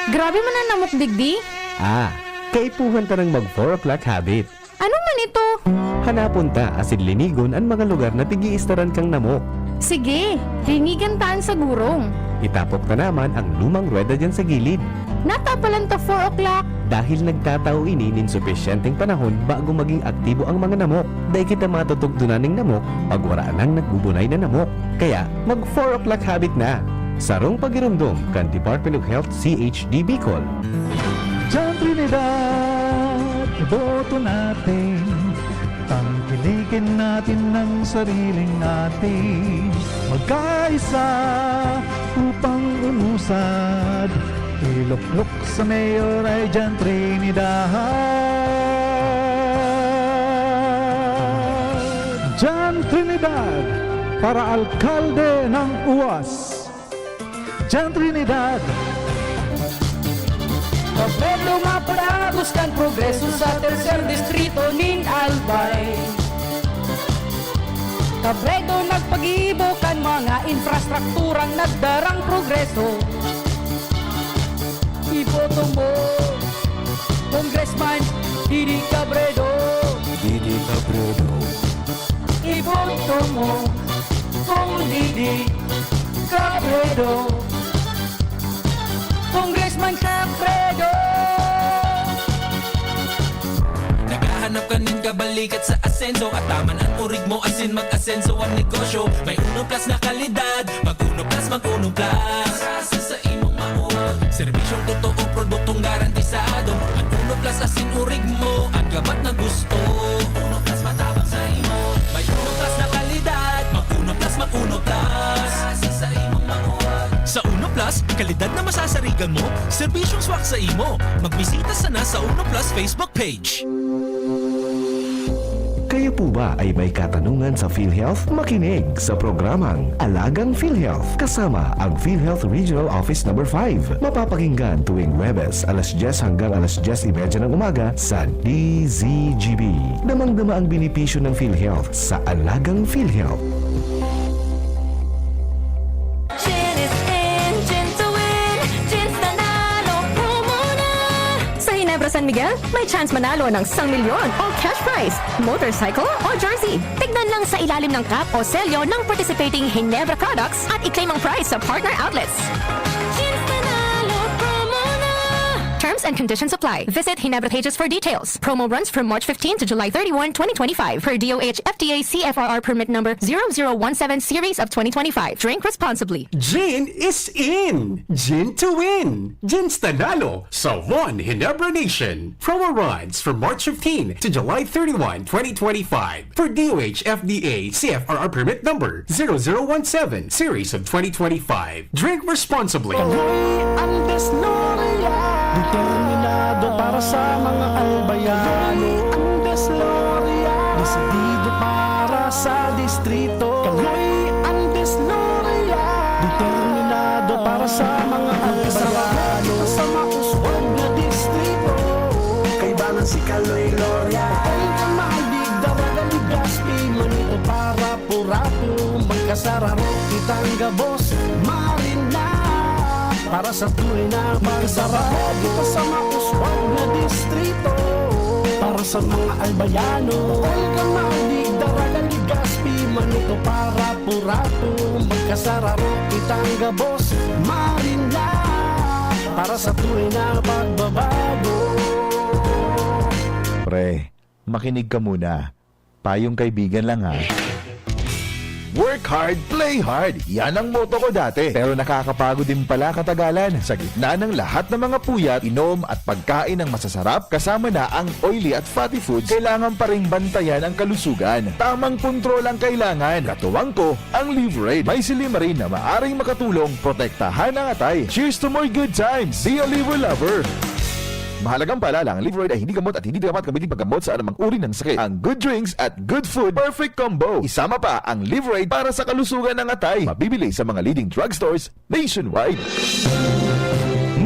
Grabe man an namok digdi. Ah, kaipuhan ta nang mag four o'clock habit. Ano man ito? Hanapon ta asin linigon an mga lugar na pig-iistaran kang namok. Sige, linigan ta an sagurong. Itapok ta naman ang lumang ruweda diyan sa gilid. Natapalan ta four o'clock. Dahil nagtatao ini nin supisyenteng panahon bago maging aktibo ang mga namok. Dai kita matutugdonan nin namok pag wara nang nagbubunay na namok. Kaya, mag four o'clock habit na! Sarong pagiromdom kan Department of Health C H D Bicol. Diyan Trinidad, iboto natin. Tangkilikin natin ang sariling atin. Magkaisa upang umusad. Iluklok sa mayor ay Diyan Trinidad. Diyan Trinidad, para alkalde ng uwas. Diyan Trinidad. Pablo Mapalagos kan progreso sa tercer distrito nin Albay. Robredo nagpagibo kan mga infrastrukturang nagdarang progreso. Iboto mo, Congressman Didi Cabredo. Didi Cabredo. Iboto mo, Cong Didi Cabredo. Congressman Cabredo. Naghahanap ka nin kabalikat sa asenso, at taman an urig mo asin mag-asenso an negosyo. May Uno Plus na kalidad, mag Uno Plus, mag Uno Plus. Sa, sa, sa imong mauwag. Serbisyong totoo, produktong garantisado. An Uno Plus asin urig mo, an gabat na gusto. Uno Plus matabang sa imo. May Uno Plus na kalidad, mag Uno Plus, mag Uno Plus. Sa, sa imong mauwag. Sa Uno Plus, kalidad na masasarigan mo, serbisyong swak sa imo. Magbisita sana sa Uno Plus Facebook page. Kayo po ba ay may katanungan sa PhilHealth? Makinig sa programang Alagang PhilHealth kasama ang PhilHealth Regional Office Number five. Mapapakinggan tuwing Huwebes, alas dyes hanggang alas dyes y media ng umaga sa D Z G B. Damang-dama ang benepisyo ng PhilHealth sa Alagang PhilHealth. Gin is in, gin to win, Gin's Nanalo promo na! Sa Ginebra San Miguel, may chance manalo ng isang milyon o cash prize, motorcycle o jersey. Tignan lang sa ilalim ng cap o selyo ng participating Ginebra products at i-claim ang prize sa partner outlets. Gin's Nanalo promo na! Terms and conditions apply. Visit Ginebra pages for details. Promo runs from March fifteen to July thirty-one, twenty twenty-five, per D O H F D A C F R R permit number zero zero one seven series of twenty twenty-five. Drink responsibly. Gin is in! Gin to win! Gin's Nanalo sa One Ginebra Nation. Promo runs from March fifteen to July thirty-one, twenty twenty-five. For D O H F D A C F R R permit number zero zero one seven series of twenty twenty-five. Drink responsibly. Kaloy Andes Loria, determinado para sa mga albayano. Kaloy Andes Loria, desidido para sa distrito. Kaloy Andes Loria, determinado para sa mga albayano. Sa mauswag na distrito, kaibanan si Kaloy Loria. Ay kamalig, Daraga, Legazpi, Manito para Purato, magkasararo kitang gabos, Marina. Para sa tunay na magsararo kita sa mauswag na distrito. Para sa mga albayano, Olga, Malig, Daraga, Legazpi, Manito para Purato, magkasararo kitang gabos, Marina. Para sa tunay na pagbabago. Pre, makinig ka muna. Payong kaibigan lang ha. Work hard, play hard. Yan ang motto ko dati. Pero nakakapagod din pala katagalan. Sa gitna ng lahat ng mga puyat, inom at pagkain ng masasarap, kasama na ang oily at fatty foods, kailangan pa ring bantayan ang kalusugan. Tamang kontrol ang kailangan. Katuwang ko, ang Liverade. May silymarin na maaring makatulong protektahan ang atay. Cheers to more good times! Be a Liver Lover! Mahalagang paalala, ang Liveroid ay hindi gamot at hindi dapat gamitin paggamot sa anumang uri ng sakit. Ang good drinks at good food, perfect combo. Isama pa ang Liveroid para sa kalusugan ng atay. Mabibili sa mga leading drugstores nationwide.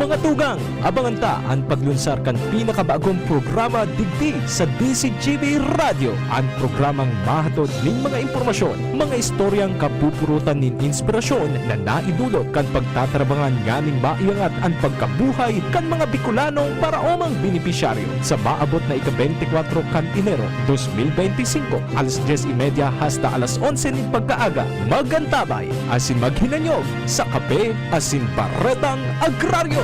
Mga tugang, abangan ta an paglunsar kan pinakabagong programa digdi sa D Z G B Radyo, an programang mahatod nin mga impormasyon, mga istoryang kapupurutan nin inspirasyon na naidulot kan pagtatarabangan nganing maiangat an pagkabuhay kan mga Bicolanong paraomang benepisyaryo. Sa maabot na ika-beintikwatro kan Enero dos mil beintisinko, alas dyes y media hasta alas onse nin pagkaaga, mag-antabay asin maghinanyog sa Kape asin Baretang Agraryo.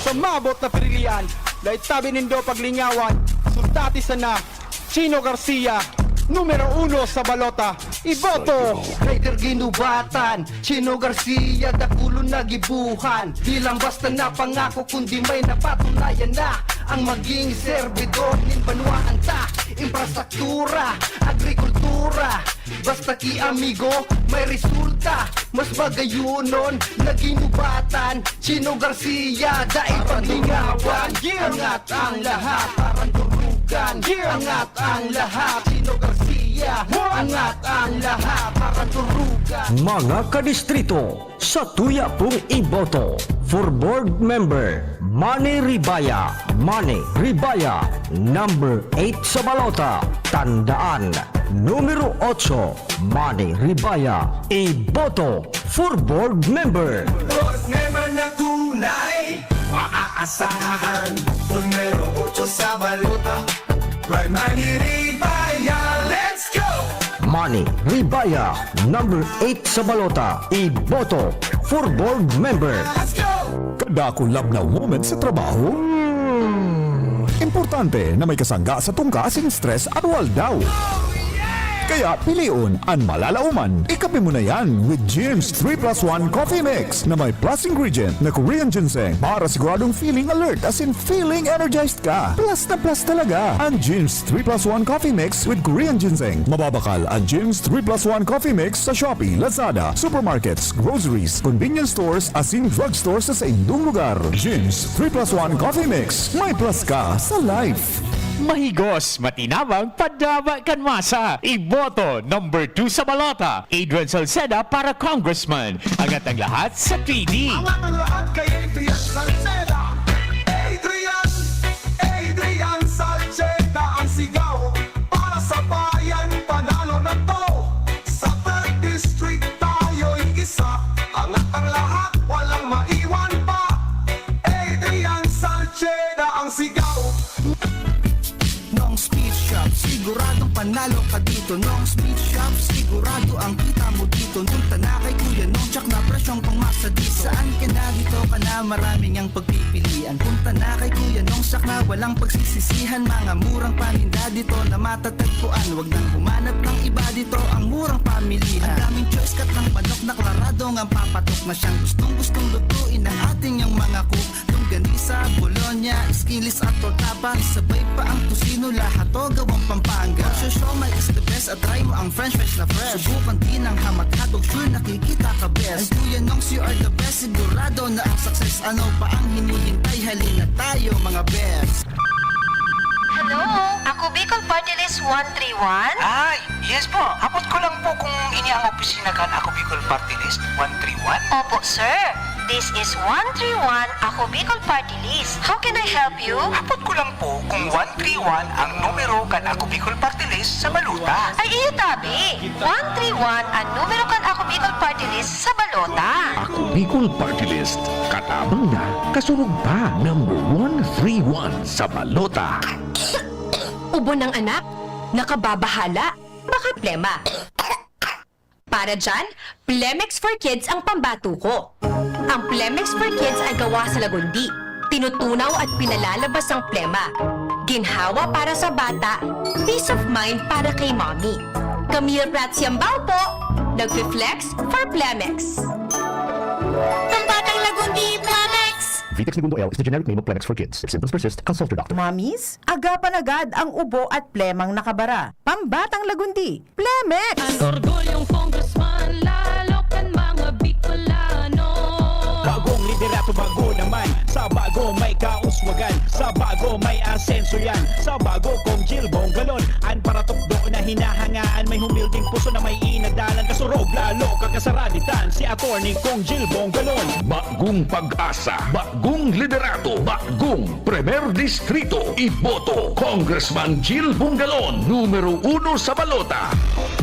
Sa maabot na pirilian, dai tabi nindo paglingawan, sundati sana Chino Garcia, numero uno sa balota. Iboto! Rider ginubatan, Chino Garcia, dakulon na gibuhan. Di lang basta na pangako, kundi may napatunayan na. Ang maging serbidor nin banwaan ta, infrastruktura, agrikultura. Basta ki amigo, may resulta. Mas magayunon na ginubatan. Chino Garcia, dai paglingawan. Angat ang lahat, parang turugan. Angat ang lahat, Chino Garcia. Angat ang lahat, parang turugan. Mga kadistrito, sa tuya pong iboto for board member, Manny Ribaya, Manny Ribaya, number eight sa balota. Tandaan, numero otso, Manny Ribaya, iboto for board member. Board member na tunay, maaasahan. Numero otso sa balota, by Manny Ribaya. Let's go! Manny Ribaya, number eight sa balota, iboto for board member. Let's go! Kadakul labnaw moment sa trabaho. Importante na may kasangga sa tungka asin stress aroaldaw. Kaya pilion an malalaoman. Ikape mo na yan with Jim's three plus one Coffee Mix na may plus ingredient na Korean ginseng para siguradong feeling alert asin feeling energized ka. Plus na plus talaga an Jim's three plus one Coffee Mix with Korean ginseng. Mababakal an Jim's three plus one Coffee Mix sa Shopee, Lazada, supermarkets, groceries, convenience stores, asin drugstore sa saindong lugar. Jim's three plus one Coffee Mix. May plus ka sa life. Mahigos, matinabang, padaba kan masa. Iboto number two sa balota, Adrian Salceda para congressman. Angat ang lahat sa three D. Angat ang lahat kay Adrian Salceda. Adrian, Adrian Salceda ang sigaw. Para sa bayan, panalo na to. Sa third district, tayo'y isa. Angat ang lahat, walang maiwan pa. Adrian Salceda ang sigaw. Nong's Meat Shop, siguradong panalo ka dito. Nong's Meat Shop, sigurado ang kita mo dito. Punta na kay Kuya Nong, tsak na presyong pangmasa dito. Saan ka na, dito ka na, maraming ang pagpipilian. Punta na kay Kuya Nong, tsak na walang pagsisisihan. Mga murang paninda dito na matatagpuan. Wag nang humanap ng iba, dito ang murang pamilihan. Ang daming choice, cut ng manok na klaradong ang papatok na siyang gustong-gustong lutuin ng ating yang mga cook. Longganisa, bologna, skinless at torta pa. Sabay pa ang tocino, lahat to gawang Pampanga. Show, show, may is the best at try mo ang french fries na fresh. Subukan din ang hamat hotdog, sure nakikita ka best. Ang Kuya Nongs, you are the best, sigurado na ang success. Ano pa ang hinihintay? Halina tayo, mga best. Hello! Ako Bicol Party List one three one? Ay, yes po. Hapot ko lang po kung ini ang opisina kan Ako Bicol Party List one three one? Opo, sir. This is one three one Ako Bicol Party List. How can I help you? Hapot ko lang po kung one three one ang numero kan Ako Bicol Party List sa balota. Ay, iyo tabi. One three one ang numero kan Ako Bicol Party List sa balota. Ako Bicol Party List. Katabang na, kasurog pa. Number one three one sa balota. Ubo ng anak, nakababahala, baka plema. Para dyan, Plemex for Kids ang pambato ko. Ang Plemex for Kids ay gawa sa lagundi. Tinutunaw at pinalalabas ang plema. Ginhawa para sa bata, peace of mind para kay mommy. Camille Prats Yambao po, nagfi-flex for Plemex. Pambatang lagundi, Plemex! Vitex Negundo L is the generic name of Plemex for Kids. If symptoms persist, consult your doctor. Mommies, agapan agad ang ubo at plemang nakabara. Pambatang lagundi, Plemex! An orgulyong congressman, lalo kan mga Bicolano. Bagong liderato, bago naman. Sa bago may kauswagan, sa bago may asenso yan. Sa bago, Cong Jil Bongalon, an paratukdo na hinahangaan. May humilding puso na may inadalan. Kasurog, lalo kakasaraditan, si Attorney Cong Jil Bongalon. Bagong pag-asa, bagong liderato, bagong Primer Distrito, iboto, Congressman Jil Bongalon, numero uno sa balota.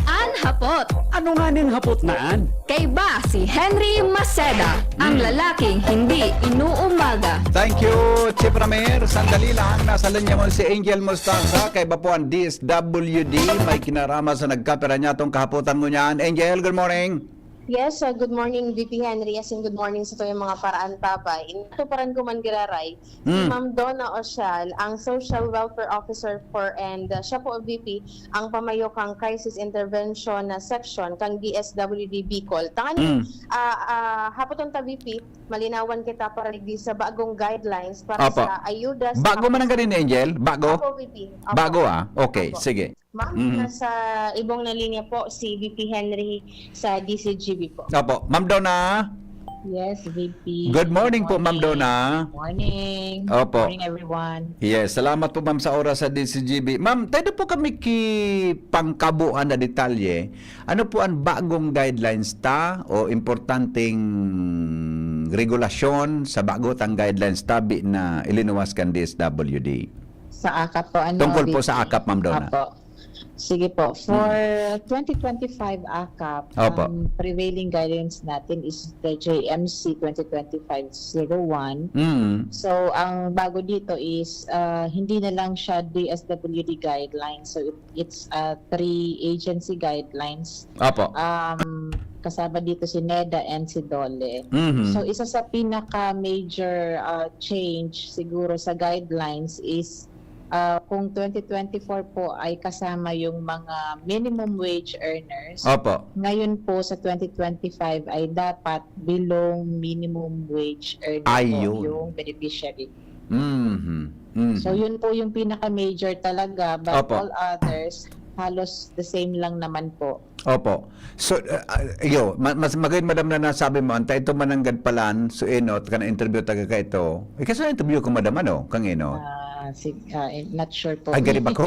An hapot. Ano nga ning hapot na an? Kaiba si Henry Maceda, ang lalaking hindi inuumaga. Thank you, Chief Ramir. Sandali lang, nasa linya mo si Angel Mostaza. Kaiba po ang D S W D. May kinarama sa nagkapira niya tong kahapotan mo niyan. Angel, good morning. Yes, uh, good morning, V P Henry. As in, good morning sa tuyang mga paraantabay. Inatuparan ko man giraray, si Mm. Ma'am Donna Osial, ang Social Welfare Officer for, and, uh, siya po, V P, ang pamayo kang Crisis Intervention na Section kang D S W D Bicol. Tangan, Mm. ah, ah, hapot unta, V P, malinawan kita para digdi sa bagong guidelines para Apo. sa ayuda sa Bago man ang ganun, Angel? Bago? Apo, V P. Apo. Bago, ah. Okay, Apo. Sige. Ma'am, Mhm. nasa ibong na linya po si V P Henry sa D C G B po. Opo. Ma'am Donna? Yes, V P. Good morning po, Ma'am Donna. Morning. Opo. Morning, everyone. Yes, salamat po, ma'am, sa oras sa D C G B. Ma'am, tayo po kami ki pangkabuan na detalye. Ano po ang bagong guidelines ta o importanteng regulasyon sa bagotang guidelines tabi na ilinuwas kan D S W D? Sa akap po, ano, Tungkol po V P? sa akap, Ma'am Donna. Opo. Sige po, for twenty twenty-five akap, Opo. ang prevailing guidance natin is the J M C twenty twenty-five zero one. Mm. So, ang bago dito is, ah, hindi na lang siya D S W D guidelines. So, it, it's a three agency guidelines. Opo. Um, kasama dito si NEDA and si DOLE. Mhm. So, isa sa pinaka-major, ah, change siguro sa guidelines is, ah, kung twenty twenty-four po ay kasama yung mga minimum wage earners, Opo. ngayon po sa twenty twenty-five ay dapat below minimum wage earner Ayun. po yung beneficiary. Mhm. Mhm. So, yun po yung pinaka-major talaga, but Opo. all others, halos the same lang naman po. Opo. So, uh, uh, iyo, ma- mas magayon, madam, na nasabi mo, antay ito mananggad palan, so, ino, kan interview taga ka ito. Eh, kasi interview ko, madam, ano, kang ino? Ah, sig- ah, eh, not sure po. Ay, gariba ko.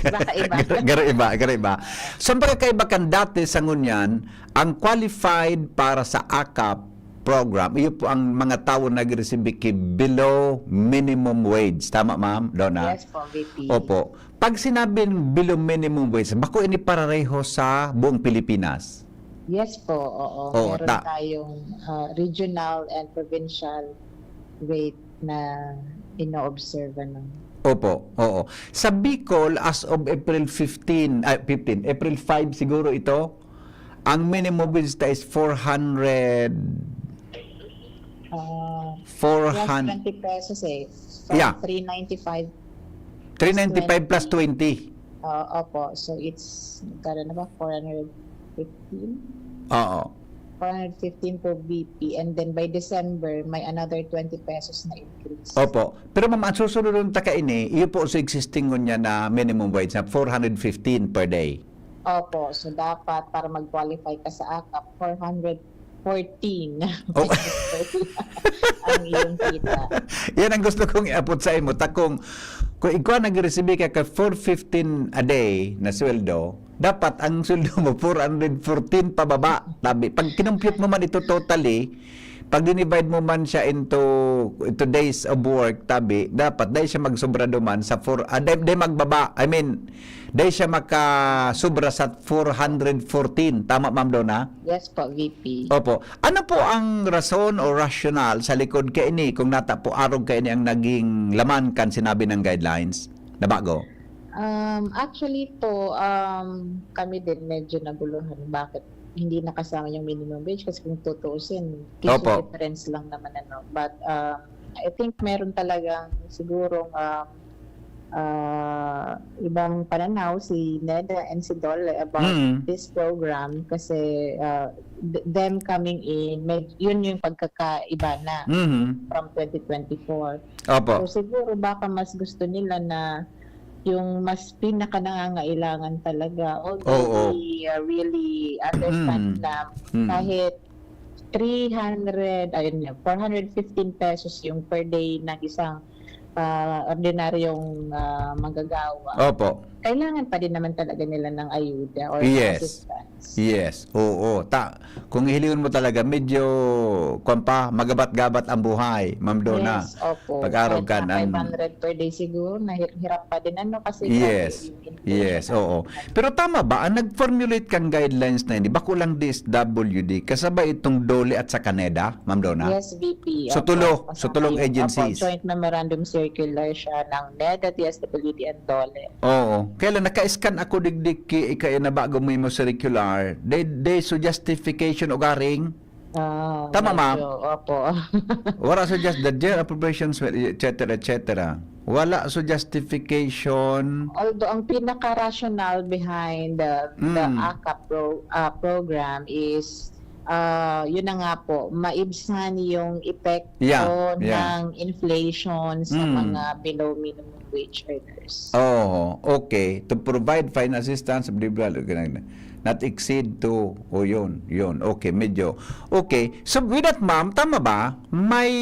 Baka iba. Gariba, gariba. So, ang pagkakaiba kan dati sa ngunyan, ang qualified para sa akap program, iyo po ang mga tawo nag-receive ki below minimum wage. Tama, ma'am, Donna? Yes po, V P. Opo. Pag sinabing below minimum wage, bako ini parareho sa buong Pilipinas? Yes po, oo. Oo, Meron ta- tayong ah, regional and provincial rate na ino-observe, ano. Opo, oo. Sa Bicol, as of April fifteen, ay, fifteen, April five siguro ito, ang minimum wage ta is four hundred, Ah, four plus hundred, twenty pesos eh. From Yeah. three ninety-five. three ninety-five plus twenty. Ah, opo. So, it's, magkano na ba? four hundred fifteen? Oo. four hundred fifteen po, V P. And then by December, may another twenty pesos na increase. Opo. Pero, ma'am, ang susunod ta kaini, iyo po sa existing ngunyan na minimum wage na four hundred fifteen per day. Opo. So, dapat para mag-qualify ka sa akap, four hundred fourteen Oh. ang iyong kita. Yan ang gusto kong iapot sa imo. Ta kung, kung ikaw nag-receive ka ka four fifteen a day na sweldo, dapat ang sweldo mo four hundred fourteen pababa. Tabi, pag kinompute mo man ito totally, pag dinivide mo man siya into, into days of work, tabi, dapat dahil siya magsobra duman sa four, ah, dahil, dahil magbaba, I mean, dahil siya makasubra sa four hundred fourteen. Tama, Ma'am Donna? Yes po, V P. Opo. Ano po ang rason o rational sa likod kaini kung nata po arog kaini ang naging laman kan sinabi ng guidelines na bago? Um, actually po, um, kami din medyo naguluhan bakit hindi nakasama yung minimum wage kasi kung tutuusin, piso Opo. difference lang naman, ano. But um, I think meron talagang sigurong um, ah, ibang pananaw si NEDA and si DOLE about Mm. this program kasi uh, th- them coming in, med- yun yung pagkakaiba na Mhm. from twenty twenty-four. Opo. So siguro baka mas gusto nila na yung mas pinaka-nangangailangan talaga. Although Oo. we uh, really understand Mm. na Mm. kahit three hundred, ayun yun, four hundred fifteen pesos yung per day ng isang ah, ordinaryong ah, manggagawa, Opo. kailangan pa din naman talaga nila ng ayuda or Yes. assistance. Yes. Oo. Ta kung hihilingon mo talaga, medyo, kwan pa, magabat-gabat ang buhay, Ma'am Donna. Yes, opo. Pag-araw Kahit ka na ng five hundred per day siguro, nahir- hirap pa din, ano, kasi Yes. grabe yung inflation Yes, natin. Oo. Pero tama ba, ang nag-formulate kang guidelines na ini, bako lang D S W D, kasabay itong DOLE at sa NEDA, Ma'am Donna? Yes, V P. So, Opo. tulo, Kasama so, tulong yung, agencies. Opo, joint memorandum circular siya ng NEDA, D S W D, and DOLE. Oo. Kaya lang, naka-scan ako digdi ki ika na bago mo imo circular. They, they so justification o garing. Ah, Tama, ma'am? medyo, Opo. Wala so just the general appropriations, et cetera, et cetera. Wala so justification. Although ang pinaka-rational behind the, the Mm. akap pro, ah, program is, ah, yun na nga po, maibsan yung epekto Yeah, yeah. ng inflation sa Mm. mga below minimum wage earners. Oh, okay. To provide financial assistance, blah, blah, blah, not exceed to, o yun, yun. Okay, medyo. Okay. So, with that, ma'am, tama ba? May,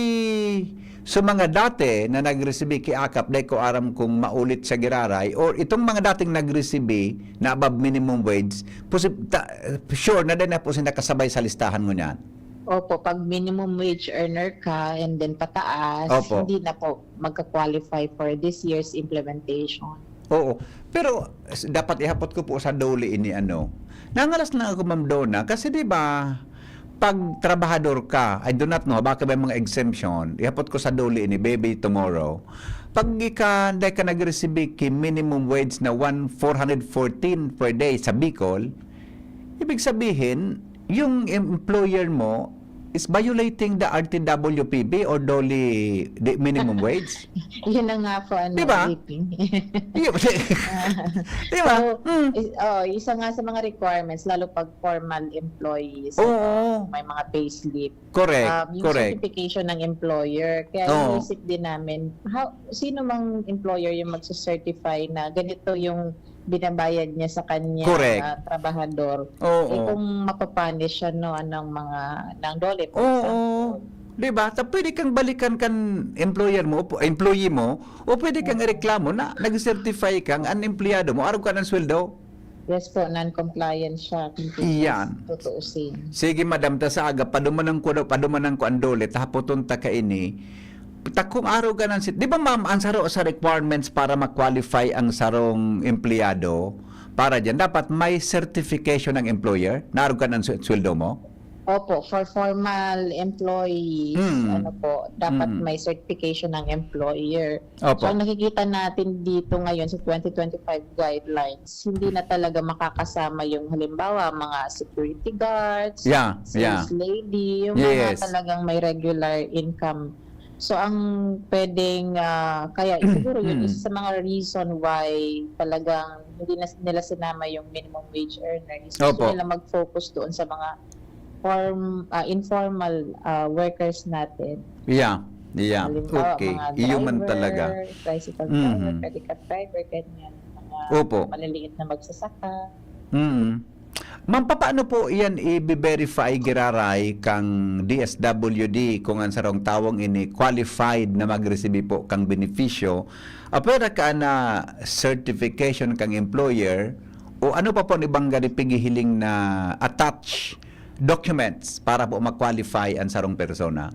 so mga dati na nag-receive ki akap, dai ko aram kung maulit sa giraray, or itong mga dating nag-receive na above minimum wage, posib-, ta-, sure na din na po sila kasabay sa listahan mo niyan. Opo, pag minimum wage earner ka and then pataas, Opo. hindi na po magka-qualify for this year's implementation. Oo. Pero s- dapat ihapot ko po sa DOLE ini ano. Nangalas lang ako, Ma'am Donna, kasi 'di ba pag trabahador ka, I do not know, baka may mga exemption, ihapot ko sa DOLE ini, maybe tomorrow. Pag ika, dahil ka nag-receive ki minimum wage na one four hundred fourteen per day sa Bicol, ibig sabihin, yung employer mo is violating the R T W P B or DOLE, the minimum wage. Yun na nga po, ano, Di ba? Iping. Di ba? Di ba? So, Mm. is- oh, isa nga sa mga requirements, lalo pag formal employees, Oo. may mga payslip. Correct, Um, yung correct. certification ng employer. Kaya Oo. iniisip din namin, how, sino mang employer yung magsacertify na ganito yung binabayad niya sa kanya Correct. na trabahador? Oo. Eh, kung mapapunish siya, no, ng mga, ng DOLE, for Oo. example. Di ba? Ta pwede kang balikan kan employer mo, o employee mo, o pwede kang ireklamo na nag-certify kang an empleyado mo, arog ka ng sweldo. Yes po, non-compliance siya. Kung Iyan. Tutuusin. Sige, madam, ta sa aga, padumanan ko, padumanan ko ang DOLE, tahapoton ta kaini. Ta kung arog ka ng sit-, di ba, ma'am, ang saro sa requirements para ma-qualify ang sarong empleyado para diyan, dapat may certification ng employer na arog ka ng swe-, sweldo mo? Opo, for formal employees, Mm. ano po, dapat Mm. may certification ng employer. Opo. So, ang nakikita natin dito ngayon sa twenty twenty-five guidelines, hindi na talaga makakasama yung, halimbawa, mga security guards, Yeah, sales yeah. lady, yung Yes. mga talagang may regular income. So, ang pwedeng, ah, kaya siguro yun, Mm. isa sa mga reason why talagang hindi na nila sinama yung minimum wage earner is gusto Opo. nila mag-focus doon sa mga form, ah, informal, ah, workers natin. Yeah, yeah. Halimbawa, Okay. mga Iyo man driver, talaga. Tricycle Mhm. driver, pedicab driver, ganyan. Mga Opo. maliliit na magsasaka. Mm. Ma'am, paano po iyan i-verify, giraray, kang D S W D kung ang sarong tawong ini qualified na mag-receive po kang benepisyo? Apwera ka na certification kang employer o ano pa po ni bangga ni pigihiling na attach documents para po ma-qualify ang sarong persona?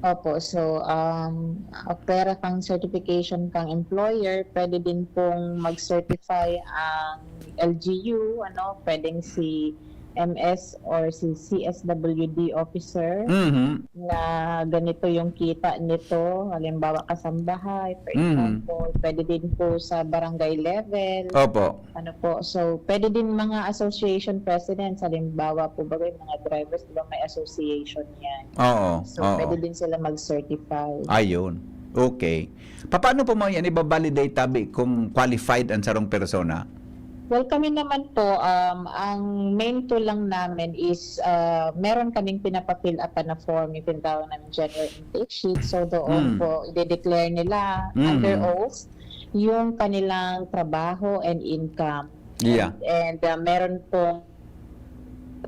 Opo, so, um, apwera kang certification kang employer, pwede din pong mag-certify ang L G U, ano, pwedeng si M S or si C S W D officer Mhm. na ganito yung kita nito, halimbawa kasambahay, for Mhm. example, pwede din po sa barangay level. Opo. Ano po, so pwede din mga association presidents, halimbawa po ba yung mga drivers, di ba may association yan? Oo. So Oo. pwede din sila mag-certify. Ayun. Okay. Paano po, ma'am, yan ibabalidate tabi kung qualified ang sarong persona? Well, kami naman po, um, ang main tool lang namin is uh, meron kaming pinapafill up na form, yung tinatawag namin general intake sheet. So doon Mm. po, i-declare nila Mm. under oath yung kanilang trabaho and income. Yeah. And, and uh, meron pong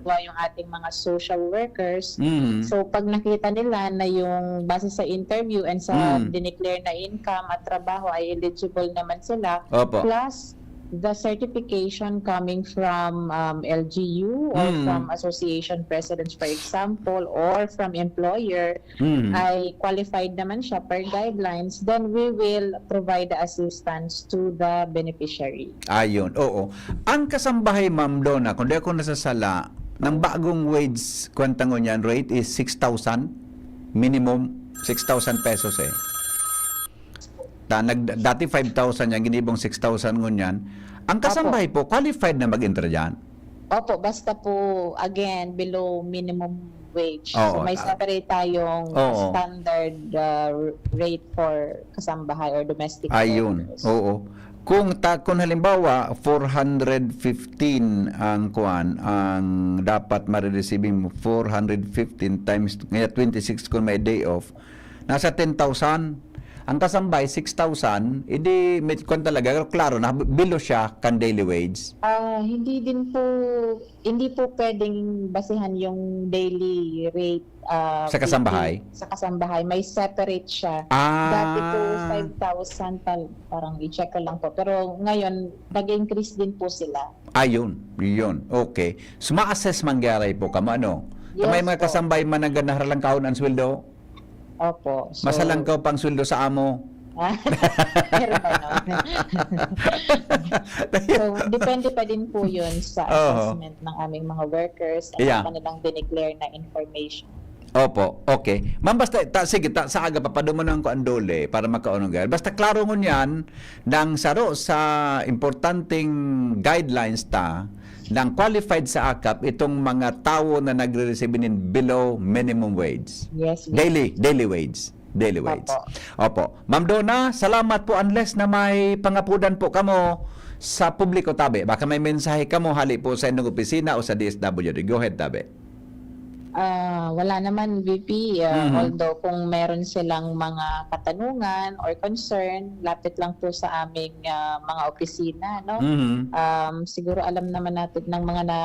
yung ating mga social workers. Mm. So pag nakita nila na yung base sa interview and sa Mm. dineclare na income at trabaho ay eligible naman sila, Opo. plus the certification coming from um, L G U or Mm. from association presidents, for example, or from employer, Mm. ay qualified naman siya per guidelines, then we will provide the assistance to the beneficiary. Ayun, oo. Ang kasambahay, Ma'am Donna, kung di ako nasasala, ng bagong wage, kwenta ngunyan, rate is six thousand, minimum six thousand pesos eh. Ta, nag, dati five thousand yan, ginibong six thousand ngunyan. Ang kasambahay po, qualified na mag-enter dyan? Opo, basta po, again, below minimum wage. Oo, So, may ah, separate tayong Oo. standard uh, rate for kasambahay or domestic Ayun, workers. Oo. Kung ta, kung halimbawa, four hundred fifteen ang kuan, ang dapat marireceive mo, four hundred fifteen times, kaya twenty-six kung may day off, nasa ten thousand. Ang kasambahay, six thousand, edi may kwan talaga, klaro na, below siya kan daily wage. Ah, hindi din po, hindi po pwedeng basehan yung daily rate, ah, Sa kasambahay? V P, sa kasambahay. May separate siya. Ah. Dati po, five thousand tal-, parang i-check ko lang po. Pero ngayon, nag-increase din po sila. Ayun, yun. Okay. So, ma-assess man gyaray po kamo, ano? Yes po. May mga kasambahay man na ganahan lang kaon ang sweldo? Opo. So, masalangkaw pang sweldo sa amo. Ah, pero ganon. So, depende pa din po yun sa Oho. assessment ng aming mga workers and Yeah. sa kanilang dineclare na information. Opo, okay. Ma'am, basta, ta, sige, ta, sa aga, papadumanan ko ang DOLE para makaunong gaya. Basta klaro ngunyan, nang saro sa importanteng guidelines ta, nang qualified sa akap itong mga tawo na nagre-receive nin below minimum wage. Yes, yes. Daily, daily wage. Daily wage. Opo. Opo. Ma'am Donna, salamat po. Unless na may pangapudan po kamo sa publiko, tabi. Baka may mensahe kamo hali po sa inyong opisina o sa D S W D. Go ahead, tabi. Ah, wala naman, V P. Ah, Mhm. although kung meron silang mga katanungan or concern, lapit lang po sa aming, ah, mga opisina, no? Mhm. Um, siguro alam naman natin ng mga na,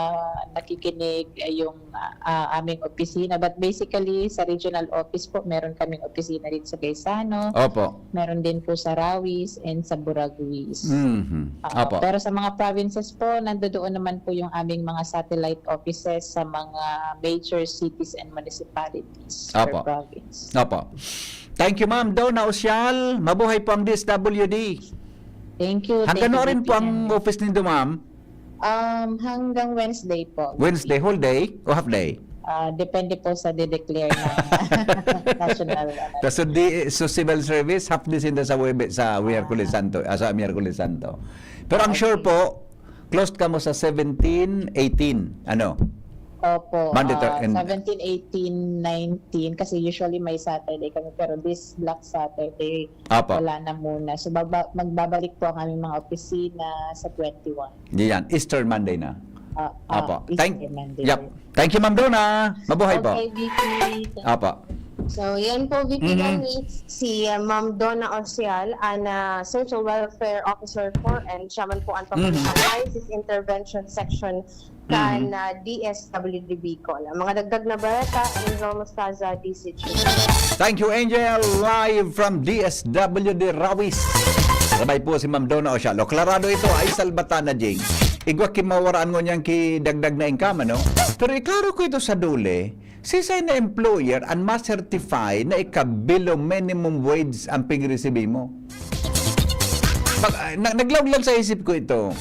nakikinig, ay yung, ah, aming opisina. But basically, sa regional office po, meron kaming opisina rin sa Gaisano. Opo. Meron din po sa Rawis and sa Buraguis. Mhm. Oo, Opo. pero sa mga provinces po, nandoon naman po yung aming mga satellite offices sa mga major cities and municipalities per Opo. province. Opo. Thank you, Ma'am Donna Osial. Mabuhay po ang D S W D. Thank you. Hanggang Thank you, ano rin po ang V P N. office nindo, ma'am? Um, hanggang Wednesday po, V P. Wednesday, whole day o half day? Ah, depende po sa de-declare ng national, ano. So, di, so civil service, half day sinda sa Webe-, sa Miyerkules Ah. Santo, ah, sa Miyerkules Santo. Pero ang Okay. sure po, closed kamo sa seventeen, eighteen, ano? Opo, Monday to, ah, and seventeen, eighteen, nineteen, kasi usually may Saturday kami, pero this Black Saturday, Apo. wala na muna. So, baba-, magbabalik po ang aming mga opisina sa twenty-one. Yan, Easter Monday na. Ah, ah, Apo. Easter Thank, Monday. yep. Thank you, Ma'am Donna. Mabuhay po. Okay, V P. Apo. So, yan po, V P Mhm. Danny, si, uh, Ma'am Donna Osial, an, uh, Social Welfare Officer po, and siya man po ang Mhm. Crisis Intervention Section kan, Mhm. uh, D S W D Bicol. Ang mga dagdag na bareta, Angel Mostaza, D C G. Thank you, Angel. Live from D S W D Rawis. Sabay po si Ma'am Donna Osial. O, klarado ito, ay salbatana, Jing. Igwa ki mawaraan ngunyan ki dagdag na income, ano? Pero iklaro ko ito sa DOLE, sisay na employer an ma-certify na ika-below minimum wage ang pigirisibi mo? Pag, ah, na, naglaog lang sa isip ko ito.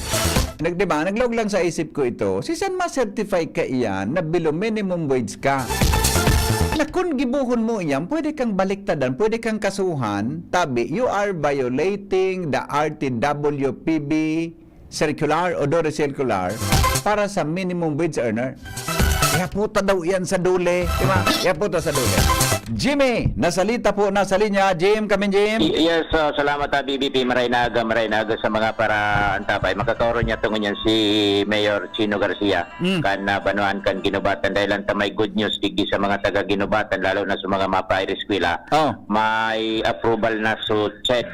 Nag, di ba? Naglaog lang sa isip ko ito. Sisay an ma-certify kaiyan na below minimum wage ka? Na kun gibohon mo iyan, pwede kang baliktadan, pwede kang kasuhan, tabi, you are violating the R T W P B circular o DOLE circular para sa minimum wage earner. Ihaputa daw iyan sa DOLE, di ba? Ihaputa sa DOLE. Jimmy, nasalita po, nasa linya. Jim, kamin Jim. Y-, yes, ah, salamat, ah, B B P. Maray na aga, maray na aga sa mga para antabay. Makakaoron niya tungo niyan si Mayor Chino Garcia. Mm. Kan, ah, banwaan kan Guinobatan. Dahil ang tamay good news, digdi sa mga taga Guinobatan, lalo na sa mga mapair eskwela, Oh. may approval na sa CHED,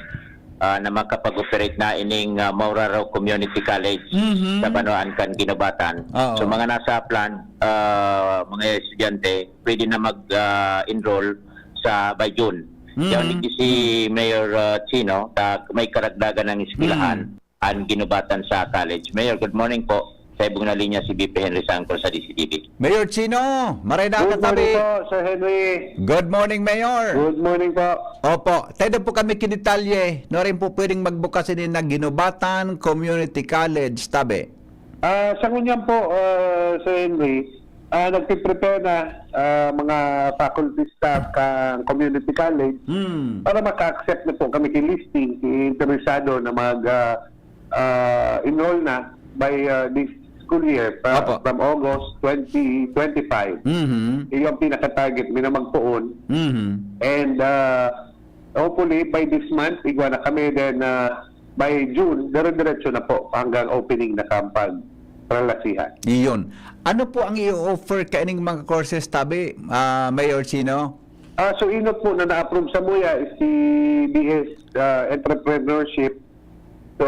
ah, na makapag-operate na ining, ah, Mauraraw Community College Mhm. sa banwaan kan Guinobatan. Oo. So, mga nasa plan, ah, mga estudyante, pwede na mag, ah, enroll sa by June. Mhm. Yan, digdi si Mayor, ah, Chino, ta may karagdagan ng eskwelahan Mhm. an Guinobatan sa college. Mayor, good morning po. Sa ibong na linya si V P Henry Sangkol sa D C T V. Mayor Chino, maray na Good morning tabi. po, Sir Henry. Good morning, Mayor. Good morning po. Opo, tayo po kami kidetalye. No rin po pwedeng magbukas ini na Guinobatan Community College, tabi. Ah, sa ngunyan po, ah, Sir Henry, ah, nagpiprepare na, ah, mga faculty staff kan community college Hmm. para maka-accept na po kami ki listing, ki interesado na mag, ah, ah, enroll na by, ah, this school year, pa, Opo. from August twenty twenty-five. Mhm. Iyon ang pinaka-target, minamagpoon. Mhm. And, ah, hopefully, by this month, igwa na kami. Then, ah, by June, dire-diretso na po hanggang opening na kan paglalasihan. Iyon. Ano po ang i-offer kaining mga courses, tabi, ah, Mayor Chino? Ah, so inot po na na-approve sa muya is si B S, ah, Entrepreneurship. So,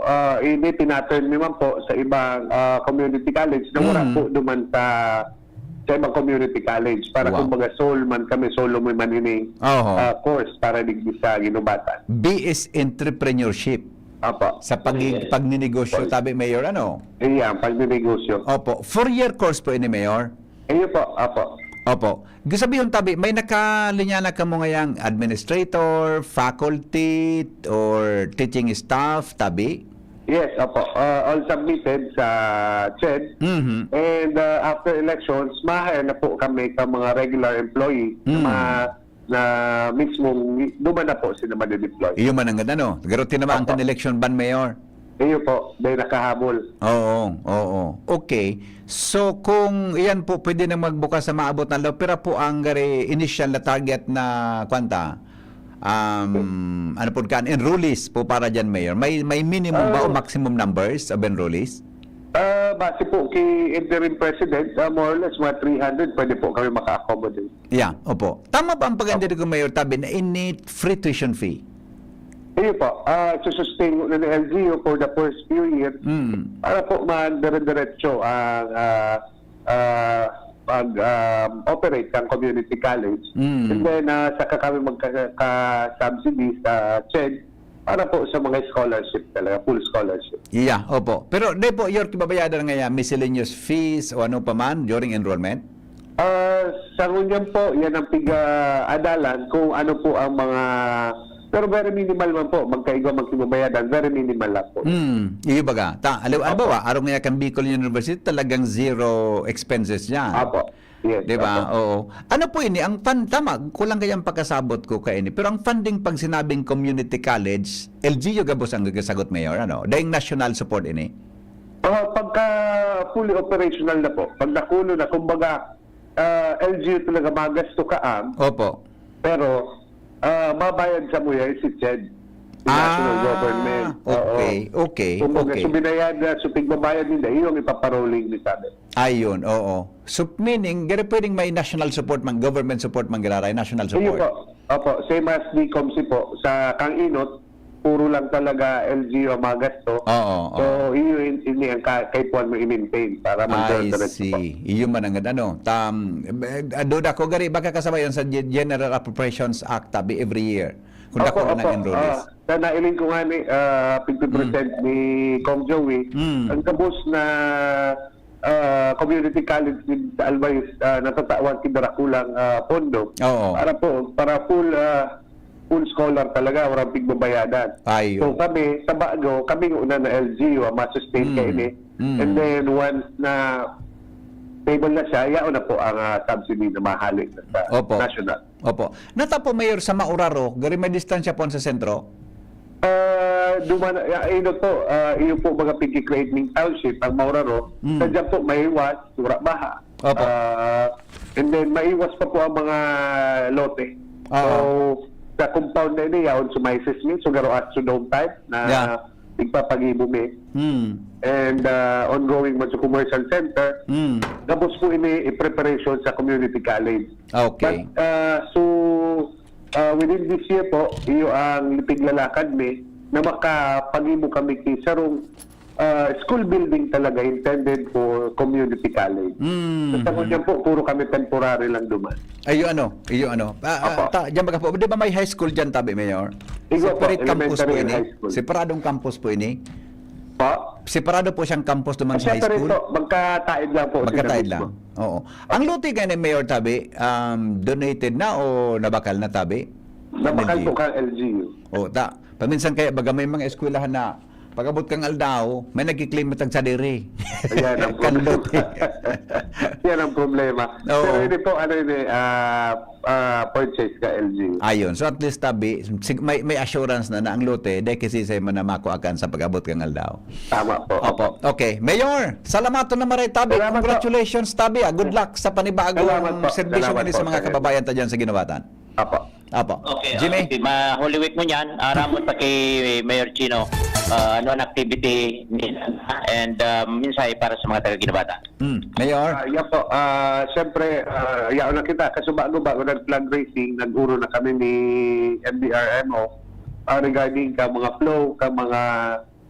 ah, ini tinaturn mi man po sa ibang, ah, community college na wala Mm. po duman sa, sa ibang community college. Para Wow. kumbaga, sole man kami, solo mi man ini, Oho. ah, course para digdi sa ginubatan. B S Entrepreneurship. Apo. Sa pag-, Yes. pagninegosyo, Yes. tabi, Mayor, ano? Iya, pagninegosyo. Opo. Four-year course po ini, Mayor? Iyo po, apo. Opo. Gusto sabihon, tabi, may nakalinya na kamo ngayang administrator, faculty, or teaching staff, tabi? Yes, opo. Ah, all submitted sa ched. Mhm. And, ah, after elections, ma-hire na po kami sa mga regular employee na Mm. mga, na mismong duman na po sila madedeploy. Iyo man ang ganda, no? Pero tinamaan Opo. kan election ban, Mayor? Iyo po, dahil nakahabol. Oo, oo. Okay. So, kung iyan po, pwede na magbukas sa maabot na aldaw, pira po ang gari initial na target na, kwanta? Um, ano po kan enrollees po para dyan, Mayor? May, may minimum ba o Ah. maximum numbers of enrollees? Ah, base po kay interim president, ah, more or less mga three hundred pwede po kami maka-accommodate. Yeah, opo. Tama ba ang pag-, Opo. ko, Mayor, tabi, na ini free tuition fee? Iyo po, ah, susustain muna ni L G U for the first few years Mm. para po man dire-diretso ang, ah, ah, pag, um, operate ng community college. Mm. And then, ah, saka kami magka-, ka-subsidy sa ched para po sa mga scholarship talaga, full scholarship. Yeah, opo. Pero di po, York, ibabayadan ngaya, miscellaneous fees o ano pa man during enrollment? Ah, sa ngunyan po, yan ang piga-adalan kung ano po ang mga, pero very minimal man po, magkaigwa, magkibabayadan, very minimal lang po. Hmm, iyo baga. Ta, alam, Opo. halimbawa, arong ngaya kan Bicol University, talagang zero expenses yan. Apo. Yes, Di ba? apo. Oo. Ano po ini? Ang fund, tama, kulang kaya ang pagkasabot ko kaini. Pero ang funding, pag sinabing community college, L G U gabos ang gagasagot, Mayor, ano? Dahil national support ini? Ah, pagka fully operational na po, pag nakulo na, kumbaga, ah, L G U talaga magasto ka, ah, Opo. pero, ah, mabayad sa muya is si ched, si national Ah, government. Oo. okay, okay, Kumbaga, okay. so binayad na, so pigbabayad nila, yung ipaparoling ni sabi. Ayun, oo. So, meaning, gari pwedeng may national support man, government support man giraray, national Iyo support. po. Opo, same as DCOMC po. Sa Kang Inot, puro lang talaga L G U ang magasto. Oo, So, oo. iyo in-, ini ang ka-, kaipuhan mo i-maintain para I magdiretso po. see. Iyo man ang ano. Tam, eh, duda ko, gari, baka kasabay yan sa Ge-, General Appropriations Act, tabi, every year. Kung Opo, dako na ng opo. enrollees. Ah, sa nailing ko nga ni, ah, pigpipresent Mm. ni Cong Joey, Mm. ang gabos na, ah, community college din sa Albay, ah, natatawan ki darakulang, ah, pondo. Oo. Para po, para full, ah, full scholar talaga, walang pigbabayadan. Ayun. So kami, sa Bago, kami yung una na L G U ang masustain Mm. kaini. Mm. And then once na stable na siya, yaon na po ang, ah, subsidy na mahalik na sa Opo. national. Opo. Nata po, Mayor, sa Mauraro, gari may distansya po sa sentro? Ah, duman, ah, ino po, ah, iyo po mga pigki-create ning township, ang Mauraro. Mm. Sa dyan po, maiwas, wala baha. Opo. Ah, and then, maiwas pa po ang mga lote. Oo. So, sa compound na ini, yaon sa may sismi, so garo Astrodome type na Yeah. igpapagibo mi. Hmm. And, ah, ongoing man sa commercial center. Hmm. Gabos po ini i-preparation sa community college. Okay. But, ah, so, ah, within this year po, iyo ang piglalakad mi na makapagibo kami ki sarong, ah, school building talaga intended for community college. Mm. So, sa ngunyan po, puro kami temporary lang duman. Iyo ano, iyo ano. Ah, ah, Opo. ta-, diyan baga po, di ba may high school diyan, tabi, Mayor? Igo po, Separate campus po elementary and ini. high school. Separadong campus po ini. Po? Separado po siyang campus duman Ah, sa high separate school? po. Magkataid lang po sila Magkataid mismo. lang. Oo. Ang lote kayo ni Mayor, tabi, um, donated na o nabakal na, tabi? Nabakal Ng L G U? po kang L G U. Oo, ta-, paminsan kaya baga may mga eskwelahan na pag-abot kang aldaw, may nagki-claim na tagsadiri. Ayan ang Kan problema. lote. Yan ang problema. Oo. Pero hindi po, ano yun eh, ah, ah, purchase ka, L G. Ayun. So, at least, tabi, sig-, may, may assurance na, na ang lote, dahil kasi sa man na makuha kan sa pag-abot kang aldaw. Tama po. Opo. Okay. Mayor, salamaton na maray, tabi. Salamat po. Congratulations, tabi, ah. Good luck sa panibagong Salamat po. serbisyo Salamat nini po, sa mga Sir. kababayan ta dyan sa Ginawatan. Opo. Apo. Okay, Jimmy? Okay, ma-Holy Week mo niyan, aramon pa kay Mayor Chino, ah, ano ang activity ni, and, ah, mensahe para sa mga taga-Guinobatan. Hmm, Mayor? Ah, yan po. Ah, siyempre, ah, yaon na kita. Kaso bago, bago nag-flag raising, nag-uro na kami ni M D R M O, ah, regarding ka mga flow, ka mga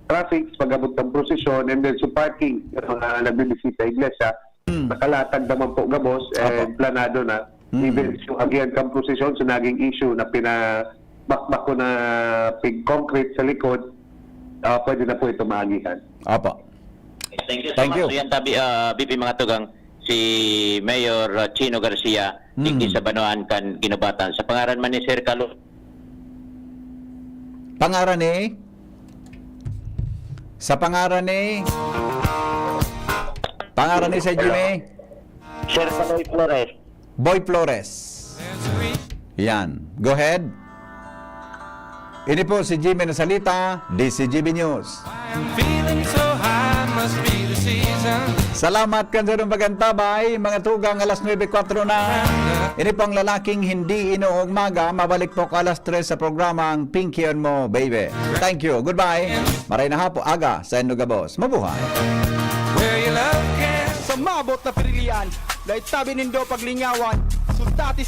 traffic, pag-abot ng prosesyon, and then sa parking, sa mga nagbibisita sa iglesia, Hmm. nakalatag naman po gabos, and Apo. planado na. Hmm. Even yung agihan kang prosesyon, so naging issue na pinabakbak ko na pig-concrete sa likod, ah, pwede na po ito maagihan. Apo. Thank you so Thank much. you. So yan tabi, ah, B P mga tugang, si Mayor, ah, Chino Garcia, Hmm. digdi sa Banoan kan Guinobatan. Sa pangaran man ni Sir Carlo. Pangaran ni? Sa pangaran ni? Pangaran ni Sir Jimmy? Sir Panoy Flores. Boy Flores. Yan. Go ahead. Ini po si Jimmy na salita, D C G B News. I'm feeling so high, must be the season. Salamat kan sarong pagantabay, mga tugang, alas nuebe kwatro na. Ini pong lalaking hindi inuugmaga, mabalik po ko alas tres sa programang Pinkion Mo, Baby. Thank you. Goodbye. Maray na hapo, aga, sa Enno Gabos. Mabuhay. Where your love can Sa mabot na pirilian, dahil tabi nindo paglingawan, sultati